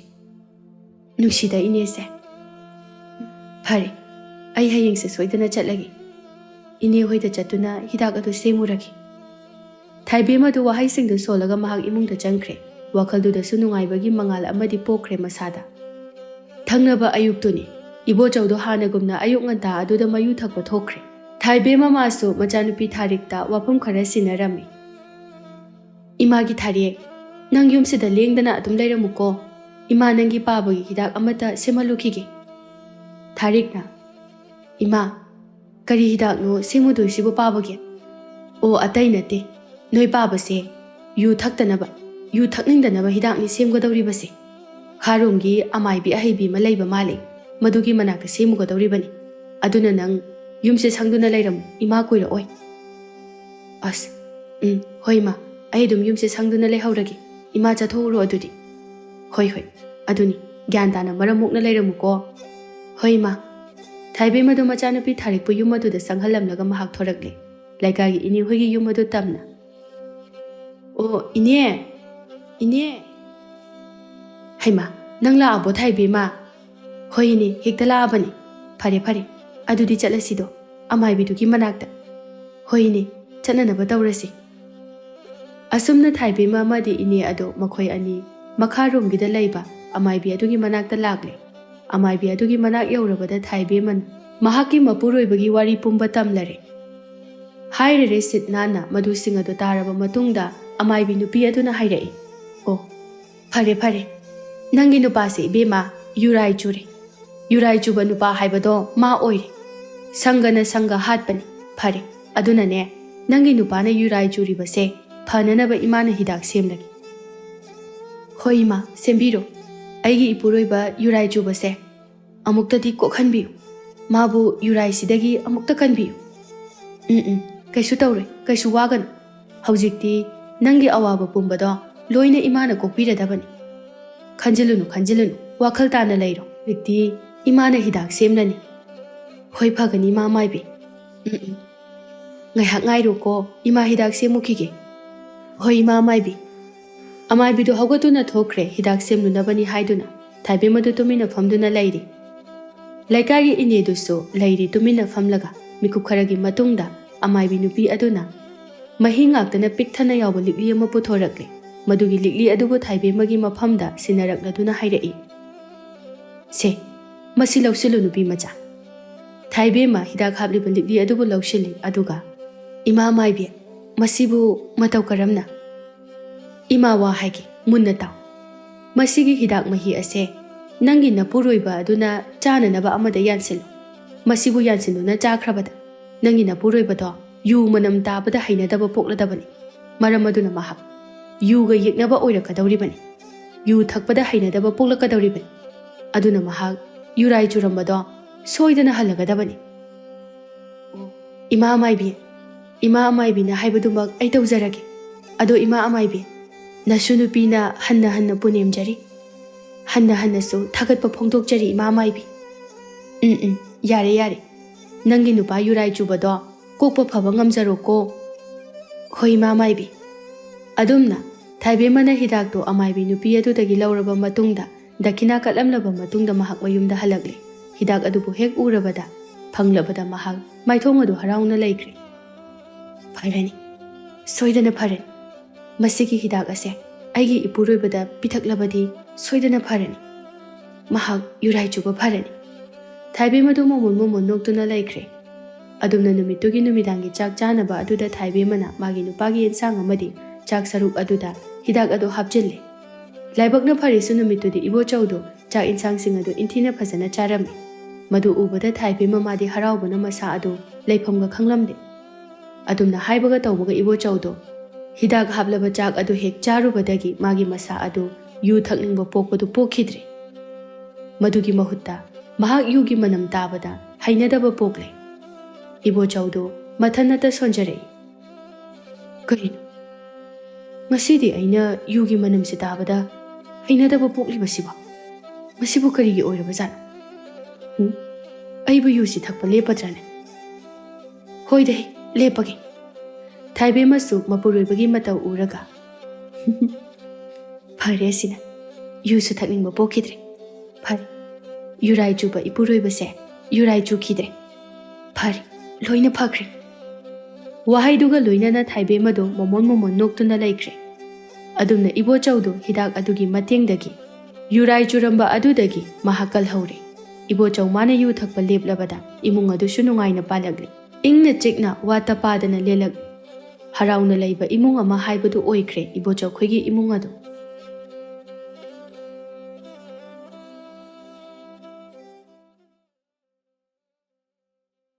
"ꯅꯨꯡꯁꯤꯗ ꯏꯅꯦꯁꯦ꯫ ꯐꯔꯦ, ꯑꯩ ꯍꯌꯦꯡꯁꯦ ꯁꯣꯏꯗꯅ ꯆꯠꯂꯒꯦ꯫ ꯏꯅꯦ ꯍꯣꯏꯗ ꯆꯠꯇꯨꯅ ꯍꯤꯗꯥꯛ ꯑꯗꯨ ꯁꯦꯝꯃꯨꯔꯒꯦ꯫" ꯊꯥꯏꯕꯦꯝ ꯑꯗꯨ ꯋꯥꯍꯩꯁꯤꯡꯗꯨ ꯁꯣꯜꯂꯒ ꯃꯍꯥꯛ ꯏꯃꯨꯡꯗ ꯆꯪꯈ꯭ꯔꯦ꯫ ꯋꯥꯈꯜꯗꯨꯗꯁꯨ ꯅꯨꯡꯉꯥꯏꯕꯒꯤ ꯃꯉꯥꯜ ꯑꯃꯗꯤ ꯄꯣꯛꯈ꯭ꯔꯦ ꯃꯁꯥꯗ꯫ ꯊꯪꯅꯕ ꯑꯌꯨꯛꯇꯨꯅꯤ꯫ ꯏꯕꯣꯆꯧꯗꯣ ꯍꯥꯟꯅꯒꯨꯝꯅ ꯑꯌꯨꯛ ꯉꯟꯇꯥ ꯑꯗꯨꯗ ꯃꯌꯨ ꯊꯛꯄ ꯊꯣꯛꯈ꯭ꯔꯦ꯫ ꯊꯥꯏꯕꯦꯝ ꯃꯃꯥꯁꯨ ꯃꯆꯥꯅꯨꯄꯤ ꯊꯥꯔꯤꯛꯇ ꯋꯥꯐꯝ ꯈꯔ ꯁꯤꯟꯅꯔꯝꯃꯤ꯫ "ꯏꯃꯥꯒꯤ ꯊꯥꯔꯤꯛ, ꯅꯪ ꯌꯨꯝꯁꯤꯗ ꯂꯦꯡꯗꯅ ꯑꯗꯨꯝ ꯂꯩꯔꯝꯃꯨꯀꯣ꯫ ꯏꯃꯥ ꯅꯪꯒꯤ ꯄꯥꯕꯒꯤ ꯍꯤꯗꯥꯛ ꯑꯃꯠꯇ ꯁꯦꯝꯍꯜꯂꯨꯈꯤꯒꯦ꯫" ꯊꯥꯔꯤꯛꯅ, "ꯏꯃꯥ, ꯀꯔꯤ ꯍꯤꯗꯥꯛꯅꯣ ꯁꯦꯝꯒꯗꯣꯏꯁꯤꯕꯨ ꯄꯥꯕꯒꯦ?" "ꯑꯣ, ꯑꯇꯩ ꯅꯠꯇꯦ꯫ ꯅꯣꯏ ꯄꯥꯕꯁꯦ ꯌꯨ ꯊꯛꯇꯅꯕ, ꯌꯨ ꯊꯛꯅꯤꯡꯗꯅꯕ ꯍꯤꯗꯥꯛꯅꯤ ꯁꯦꯝꯒꯗꯧꯔꯤꯕꯁꯦ꯫ ꯈꯥꯔꯣꯝꯒꯤ ꯑꯃꯥꯏꯕꯤ ꯑꯍꯩꯕꯤ ꯑꯃ ꯂꯩꯕ ꯃꯥꯜꯂꯦ꯫ ꯃꯗꯨꯒꯤ ꯃꯅꯥꯛꯇ ꯁꯦꯝꯃꯨꯒꯗꯧꯔꯤꯕꯅꯤ꯫ ꯑꯗꯨꯅ ꯅꯪ ꯌꯨꯝꯁꯦ ꯁꯪꯗꯨꯅ ꯂꯩꯔꯝꯃꯨ, ꯏꯃꯥ ꯀꯨꯏꯔꯛꯑꯣꯏ꯫" "ꯑꯁ, ꯎꯝ, ꯍꯣꯏ ꯏꯃꯥ, ꯑꯩ ꯑꯗꯨꯝ ꯌꯨꯝꯁꯦ ꯁꯪꯗꯨꯅ ꯂꯩꯍꯧꯔꯒꯦ꯫ ꯏꯃꯥ ꯆꯠꯊꯣꯛꯎꯔꯣ ꯑꯗꯨꯗꯤ꯫" "ꯍꯣꯏ, ꯍꯣꯏ, ꯑꯗꯨꯅꯤ, ꯒ꯭ꯌꯥꯟ ꯇꯥꯅ ꯃꯔꯝ ꯃꯣꯛꯅ ꯂꯩꯔꯝꯃꯨꯀꯣ꯫" "ꯍꯣꯏ ꯏꯃꯥ꯫" ꯊꯥꯏꯕꯦꯝ ꯑꯗꯨ ꯃꯆꯥꯅꯨꯄꯤ ꯊꯥꯔꯤꯛꯄꯨ ꯌꯨꯝ ꯑꯗꯨꯗ ꯆꯪꯍꯜꯂꯝꯂꯒ ꯃꯍꯥꯛ ꯊꯣꯔꯛꯂꯦ꯫ ꯂꯩꯀꯥꯏꯒꯤ ꯏꯅꯦ ꯍꯣꯏꯒꯤ ꯌꯨꯝ ꯑꯗꯨ ꯇꯝꯅ꯫ "ꯑꯣ, ꯏꯅꯦ! ꯏꯅꯦ!" "ꯍꯩꯃꯥ, ꯅꯪ ꯂꯥꯛꯑꯕꯣ ꯊꯥꯏꯕꯦꯝꯃ?" "ꯍꯣꯏ ꯏꯅꯦ, ꯍꯦꯛꯇ ꯂꯥꯛꯑꯕꯅꯤ꯫" "ꯐꯔꯦ, ꯐꯔꯦ, ꯑꯗꯨꯗꯤ ꯆꯠꯂꯁꯤꯗꯣ, ꯑꯃꯥꯏꯕꯤꯗꯨꯒꯤ ꯃꯅꯥꯛꯇ꯫" "ꯍꯣꯏ ꯏꯅꯦ, ꯆꯠꯅꯅꯕ ꯇꯧꯔꯁꯤ꯫" ꯑꯁꯨꯝꯅ ꯊꯥꯏꯕꯦꯝꯃ ꯑꯃꯗꯤ ꯏꯅꯦ ꯑꯗꯨ ꯃꯈꯣꯏ ꯑꯅꯤ ꯃꯈꯥꯔꯣꯝꯒꯤꯗ ꯂꯩꯕ ꯑꯃꯥꯏꯕꯤ ꯑꯗꯨꯒꯤ ꯃꯅꯥꯛꯇ ꯂꯥꯛꯂꯦ꯫ ꯑꯃꯥꯏꯕꯤ ꯑꯗꯨꯒꯤ ꯃꯅꯥꯛ ꯌꯧꯔꯕꯗ ꯊꯥꯏꯕꯦꯝꯃꯅ ꯃꯍꯥꯛꯀꯤ ꯃꯄꯨꯔꯣꯏꯕꯒꯤ ꯋꯥꯔꯤ ꯄꯨꯝꯕ ꯇꯝꯂꯔꯦ꯫ ꯍꯥꯏꯔꯔꯦ ꯁꯤꯠ ꯅꯥꯟꯅ꯫ ꯃꯗꯨꯁꯤꯡ ꯑꯗꯨ ꯇꯥꯔꯕ ꯃꯇꯨꯡꯗ ꯑꯃꯥꯏꯕꯤ ꯅꯨꯄꯤ ꯑꯗꯨꯅ ꯍꯥꯏꯔꯛꯏ, "ꯑꯣ, ꯐꯔꯦ, ꯐꯔꯦ꯫ ꯅꯪꯒꯤ ꯅꯨꯄꯥꯁꯦ ꯏꯕꯦꯝꯃ ꯌꯨꯔꯥꯏ ꯆꯨꯔꯦ꯫ ꯌꯨꯔꯥꯏ ꯆꯨꯕ ꯅꯨꯄꯥ ꯍꯥꯏꯕꯗꯣ ꯃꯥ ꯑꯣꯏꯔꯦ꯫ ꯁꯪꯒꯅ ꯁꯪꯒ ꯍꯥꯠꯄꯅꯤ꯫ ꯐꯔꯦ, ꯑꯗꯨꯅꯅꯦ, ꯅꯪꯒꯤ ꯅꯨꯄꯥꯅ ꯌꯨꯔꯥꯏ ꯆꯨꯔꯤꯕꯁꯦ ꯐꯅꯅꯕ ꯏꯃꯥꯅ ꯍꯤꯗꯥꯛ ꯁꯦꯝꯂꯒꯦ꯫" "ꯍꯣꯏ ꯏꯃꯥ, ꯁꯦꯝꯕꯤꯔꯣ꯫ ꯑꯩꯒꯤ ꯏꯄꯨꯔꯣꯏꯕ ꯌꯨꯔꯥꯏ ꯆꯨꯕꯁꯦ ꯑꯃꯨꯛꯇꯗꯤ ꯀꯣꯛꯍꯟꯕꯤꯌꯨ꯫" ꯃꯥꯕꯨ ꯌꯨꯔꯥꯏꯁꯤꯗꯒꯤ ꯑꯃꯨꯛꯇ ꯀꯟꯕꯤꯌꯨ꯫ ꯎꯝ, ꯎꯝ, ꯀꯩꯁꯨ ꯇꯧꯔꯣꯏ, ꯀꯩꯁꯨ ꯋꯥꯒꯅꯨ꯫ ꯍꯧꯖꯤꯛꯇꯤ ꯅꯪꯒꯤ ꯑꯋꯥꯕ ꯄꯨꯝꯕꯗꯣ ꯂꯣꯏꯅ ꯏꯃꯥꯅ ꯀꯣꯛꯄꯤꯔꯗꯕꯅꯤ꯫ ꯈꯟꯖꯤꯜꯂꯨꯅꯨ, ꯈꯟꯖꯤꯜꯂꯨꯅꯨ, ꯋꯥꯈꯜ ꯇꯥꯅ ꯂꯩꯔꯣ꯫ ꯍꯧꯖꯤꯛꯇꯤ ꯏꯃꯥꯅ ꯍꯤꯗꯥꯛ ꯁꯦꯝꯂꯅꯤ꯫ ꯍꯣꯏ, ꯐꯒꯅꯤ, ꯏꯃꯥ ꯃꯥꯏꯕꯤ꯫ ꯎꯝ, ꯎꯝ꯫ ꯉꯥꯏꯍꯥꯛ ꯉꯥꯏꯔꯣꯀꯣ, ꯏꯃꯥ ꯍꯤꯗꯥꯛ ꯁꯦꯝꯃꯨꯈꯤꯒꯦ꯫ ꯍꯣꯏ, ꯏꯃꯥ ꯃꯥꯏꯕꯤ꯫ ꯑꯃꯥꯏꯕꯤꯗꯨ ꯍꯧꯒꯠꯇꯨꯅ ꯊꯣꯛꯈ꯭ꯔꯦ, ꯍꯤꯗꯥꯛ ꯁꯦꯝꯂꯨꯅꯕꯅꯤ ꯍꯥꯏꯗꯨꯅ꯫ ꯊꯥꯏꯕꯦꯝ ꯑꯗꯨ ꯇꯨꯃꯤꯟꯅ ꯐꯝꯗꯨꯅ ꯂꯩꯔꯤ꯫ ꯂꯩꯀꯥꯏꯒꯤ ꯏꯅꯦꯗꯨꯁꯨ ꯂꯩꯔꯤ ꯇꯨꯃꯤꯟꯅ ꯐꯝꯂꯒ꯫ ꯃꯤꯀꯨꯞ ꯈꯔꯒꯤ ꯃꯇꯨꯡꯗ ꯑꯃꯥꯏꯕꯤ ꯅꯨꯄꯤ ꯑꯗꯨꯅ ꯃꯍꯤ ꯉꯥꯛꯇꯅ ꯄꯤꯛ ꯊꯟꯅ ꯌꯥꯎꯕ ꯂꯤꯛꯂꯤ ꯑꯃ ꯄꯨꯊꯣꯔꯛꯂꯦ꯫ ꯃꯗꯨꯒꯤ ꯂꯤꯛꯂꯤ ꯑꯗꯨꯕꯨ ꯊꯥꯏꯕꯦꯝꯃꯒꯤ ꯃꯐꯝꯗ ꯁꯤꯟꯅꯔꯛꯂꯗꯨꯅ ꯍꯥꯏꯔꯛꯏ, "ꯁꯦ, ꯃꯁꯤ ꯂꯧꯁꯤꯜꯂꯨ, ꯅꯨꯄꯤ ꯃꯆꯥ꯫" ꯊꯥꯏꯕꯦꯝꯃ ꯍꯤꯗꯥꯛ ꯍꯥꯞꯂꯤꯕ ꯂꯤꯛꯂꯤ ꯑꯗꯨꯕꯨ ꯂꯧꯁꯤꯜꯂꯤ, ꯑꯗꯨꯒ, "ꯏꯃꯥ ꯃꯥꯏꯕꯤ, ꯃꯁꯤꯕꯨ ꯃꯇꯧ ꯀꯔꯝꯅ?" "ꯏꯃꯥ, ꯋꯥ ꯍꯥꯏꯒꯦ, ꯃꯨꯟꯅ ꯇꯥꯎ꯫ ꯃꯁꯤꯒꯤ ꯍꯤꯗꯥꯛ ꯃꯍꯤ ꯑꯁꯦ ꯅꯪꯒꯤ ꯅꯄꯨꯔꯣꯏꯕ ꯑꯗꯨꯅ ꯆꯥꯅꯅꯕ ꯑꯃꯗ ꯌꯥꯟꯁꯤꯜꯂꯨ꯫ ꯃꯁꯤꯕꯨ ꯌꯥꯟꯁꯤꯟꯗꯨꯅ ꯆꯥꯈ꯭ꯔꯕꯗ ꯅꯪꯒꯤ ꯅꯄꯨꯔꯣꯏꯕꯗꯣ ꯌꯨ ꯃꯅꯝ ꯇꯥꯕꯗ ꯍꯩꯅꯗꯕ ꯄꯣꯛꯂꯗꯕꯅꯤ꯫ ꯃꯔꯝ ꯑꯗꯨꯅ ꯃꯍꯥꯛ ꯌꯨꯒ ꯌꯦꯛꯅꯕ ꯑꯣꯏꯔꯛꯀꯗꯧꯔꯤꯕꯅꯤ꯫ ꯌꯨ ꯊꯛꯄꯗ ꯍꯩꯅꯗꯕ ꯄꯣꯛꯂꯛꯀꯗꯧꯔꯤꯕꯅꯤ꯫ ꯑꯗꯨꯅ ꯃꯍꯥꯛ ꯌꯨꯔꯥꯏ ꯆꯨꯔꯝꯕꯗꯣ ꯁꯣꯏꯗꯅ ꯍꯜꯂꯒꯗꯕꯅꯤ꯫" "ꯏꯃꯥ ꯃꯥꯏꯕꯤ, ꯏꯃꯥ ꯃꯥꯏꯕꯤꯅ ꯍꯥꯏꯕꯗꯨꯃꯛ ꯑꯩ ꯇꯧꯖꯔꯒꯦ꯫ ꯑꯗꯣ ꯏꯃꯥ ꯑꯃꯥꯏꯕꯤ, ꯅꯁꯨ ꯅꯨꯄꯤꯅ ꯍꯟꯅ ꯍꯟꯅ ꯄꯨꯅꯦꯝꯖꯔꯤ꯫ ꯍꯟꯅ ꯍꯟꯅꯁꯨ ꯊꯥꯒꯠꯄ ꯐꯣꯡꯗꯣꯛꯆꯔꯤ, ꯏꯃꯥ ꯃꯥꯏꯕꯤ꯫" "ꯎꯝ, ꯎꯝ, ꯌꯥꯔꯦ, ꯌꯥꯔꯦ꯫ ꯅꯪꯒꯤ ꯅꯨꯄꯥ ꯌꯨꯔꯥꯏ ꯆꯨꯕꯗꯣ ꯀꯣꯛꯄ ꯐꯕ ꯉꯝꯖꯔꯣꯀꯣ꯫" "ꯍꯣꯏ, ꯏꯃꯥ ꯃꯥꯏꯕꯤ꯫" ꯑꯗꯨꯝꯅ ꯊꯥꯏꯕꯦꯝꯃꯅ ꯍꯤꯗꯥꯛꯇꯣ ꯑꯃꯥꯏꯕꯤ ꯅꯨꯄꯤ ꯑꯗꯨꯗꯒꯤ ꯂꯧꯔꯕ ꯃꯇꯨꯡꯗ, ꯗꯈꯤꯅꯥ ꯀꯠꯂꯝꯂꯕ ꯃꯇꯨꯡꯗ ꯃꯍꯥꯛ ꯃꯌꯨꯝꯗ ꯍꯜꯂꯛꯂꯦ꯫ ꯍꯤꯗꯥꯛ ꯑꯗꯨꯕꯨ ꯍꯦꯛ ꯎꯔꯕꯗ, ꯐꯪꯂꯕꯗ ꯃꯍꯥꯛ ꯃꯥꯏꯊꯣꯡ ꯑꯗꯨ ꯍꯔꯥꯎꯅ ꯂꯩꯈ꯭ꯔꯦ꯫ "ꯐꯔꯅꯤ, ꯁꯣꯏꯗꯅ ꯐꯔꯅꯤ꯫ ꯃꯁꯤꯒꯤ ꯍꯤꯗꯥꯛ ꯑꯁꯦ ꯑꯩꯒꯤ ꯏꯄꯨꯔꯣꯏꯕꯗ ꯄꯤꯊꯛꯂꯕꯗꯤ ꯁꯣꯏꯗꯅ ꯐꯔꯅꯤ꯫ ꯃꯍꯥꯛ ꯌꯨꯔꯥꯏ ꯆꯨꯕ ꯐꯔꯅꯤ꯫" ꯊꯥꯏꯕꯦꯝ ꯑꯗꯨ ꯃꯣꯃꯣꯟ ꯃꯣꯃꯣꯟ ꯅꯣꯛꯇꯨꯅ ꯂꯩꯈ꯭ꯔꯦ꯫ ꯑꯗꯨꯝꯅ ꯅꯨꯃꯤꯠꯇꯨꯒꯤ ꯅꯨꯃꯤꯗꯥꯡꯒꯤ ꯆꯥꯛ ꯆꯥꯅꯕ ꯑꯗꯨꯗ ꯊꯥꯏꯕꯦꯝꯃꯅ ꯃꯥꯒꯤ ꯅꯨꯄꯥꯒꯤ ꯌꯦꯟꯁꯥꯡ ꯑꯃꯗꯤ ꯆꯥꯛ ꯁꯔꯨꯛ ꯑꯗꯨꯗ ꯍꯤꯗꯥꯛ ꯑꯗꯨ ꯍꯥꯞꯆꯤꯜꯂꯦ꯫ ꯂꯥꯏꯕꯛꯅ ꯐꯔꯤꯁꯨ ꯅꯨꯃꯤꯠꯇꯨꯗꯤ ꯏꯕꯣꯆꯧꯗꯣ ꯆꯥꯛ ꯏꯟꯁꯥꯡꯁꯤꯡ ꯑꯗꯨ ꯏꯟꯊꯤꯅ ꯐꯖꯅ ꯆꯥꯔꯝꯃꯤ꯫ ꯃꯗꯨ ꯎꯕꯗ ꯊꯥꯏꯕꯦꯝ ꯃꯃꯥꯗꯤ ꯍꯔꯥꯎꯕꯅ ꯃꯁꯥ ꯑꯗꯨ ꯂꯩꯐꯝꯒ ꯈꯪꯂꯝꯗꯦ꯫ ꯑꯗꯨꯝꯅ ꯍꯥꯏꯕꯒ ꯇꯧꯕꯒ ꯏꯕꯣꯆꯧꯗꯣ ꯍꯤꯗꯥꯛ ꯍꯥꯞꯂꯕ ꯆꯥꯛ ꯑꯗꯨ ꯍꯦꯛ ꯆꯥꯔꯨꯕꯗꯒꯤ ꯃꯥꯒꯤ ꯃꯁꯥ ꯑꯗꯨ ꯌꯨ ꯊꯛꯅꯤꯡꯕ ꯄꯣꯛꯄꯗꯨ ꯄꯣꯛꯈꯤꯗ꯭ꯔꯦ꯫ ꯃꯗꯨꯒꯤ ꯃꯍꯨꯠꯇ ꯃꯍꯥꯛ ꯌꯨꯒꯤ ꯃꯅꯝ ꯇꯥꯕꯗ ꯍꯩꯅꯗꯕ ꯄꯣꯛꯂꯦ꯫ ꯏꯕꯣꯆꯧꯗꯨ ꯃꯊꯟꯅꯇ ꯁꯣꯟꯖꯔꯛꯏ꯫ "ꯀꯔꯤꯅꯣ? ꯉꯁꯤꯗꯤ ꯑꯩꯅ ꯌꯨꯒꯤ ꯃꯅꯝꯁꯤ ꯇꯥꯕꯗ ꯍꯩꯅꯗꯕ ꯄꯣꯛꯂꯤꯕꯁꯤꯕꯣ? ꯃꯁꯤꯕꯨ ꯀꯔꯤꯒꯤ ꯑꯣꯏꯔꯕꯖꯥꯠꯅꯣ? ꯎꯝ? ꯑꯩꯕꯨ ꯌꯨꯁꯤ ꯊꯛꯄ ꯂꯦꯞꯄꯗ꯭ꯔꯅꯦ? ꯍꯣꯏꯗ, ꯂꯦꯞꯄꯒꯦ꯫" ꯊꯥꯏꯕꯦꯝꯃꯁꯨ ꯃꯄꯨꯔꯣꯏꯕꯒꯤ ꯃꯇꯧ ꯎꯔꯒ, "ꯐꯔꯦ ꯑꯁꯤꯅ, ꯌꯨꯁꯨ ꯊꯛꯅꯤꯡꯕ ꯄꯣꯛꯈꯤꯗ꯭ꯔꯦ꯫ ꯐꯔꯦ, ꯌꯨꯔꯥꯏ ꯆꯨꯕ ꯏꯄꯨꯔꯣꯏꯕꯁꯦ ꯌꯨꯔꯥꯏ ꯆꯨꯈꯤꯗ꯭ꯔꯦ꯫ ꯐꯔꯦ, ꯂꯣꯏꯅ ꯐꯈ꯭ꯔꯦ꯫" ꯋꯥꯍꯩꯗꯨꯒ ꯂꯣꯏꯅꯅ ꯊꯥꯏꯕꯦꯝꯃꯗꯨ ꯃꯣꯃꯣꯟ ꯃꯣꯃꯣꯟ ꯅꯣꯛꯇꯨꯅ ꯂꯩꯈ꯭ꯔꯦ꯫ ꯑꯗꯨꯝꯅ ꯏꯕꯣꯆꯧꯗꯨ ꯍꯤꯗꯥꯛ ꯑꯗꯨꯒꯤ ꯃꯇꯦꯡꯗꯒꯤ ꯌꯨꯔꯥꯏ ꯆꯨꯔꯝꯕ ꯑꯗꯨꯗꯒꯤ ꯃꯍꯥꯛ ꯀꯜꯍꯧꯔꯦ꯫ ꯏꯕꯣꯆꯧ ꯃꯥꯅ ꯌꯨ ꯊꯛꯄ ꯂꯦꯞꯂꯕꯗ ꯏꯃꯨꯡ ꯑꯗꯨꯁꯨ ꯅꯨꯡꯉꯥꯏꯅ ꯄꯥꯜꯂꯛꯂꯦ꯫ ꯏꯪꯅ ꯆꯤꯛꯅ ꯋꯥ ꯇꯄꯥꯗꯅ ꯂꯦꯜꯂꯛꯂꯦ꯫ ꯍꯔꯥꯎꯅ ꯂꯩꯕ ꯏꯃꯨꯡ ꯑꯃ ꯍꯥꯏꯕꯗꯨ ꯑꯣꯏꯈ꯭ꯔꯦ ꯏꯕꯣꯆꯧꯈꯣꯏꯒꯤ ꯏꯃꯨꯡ ꯑꯗꯨ꯫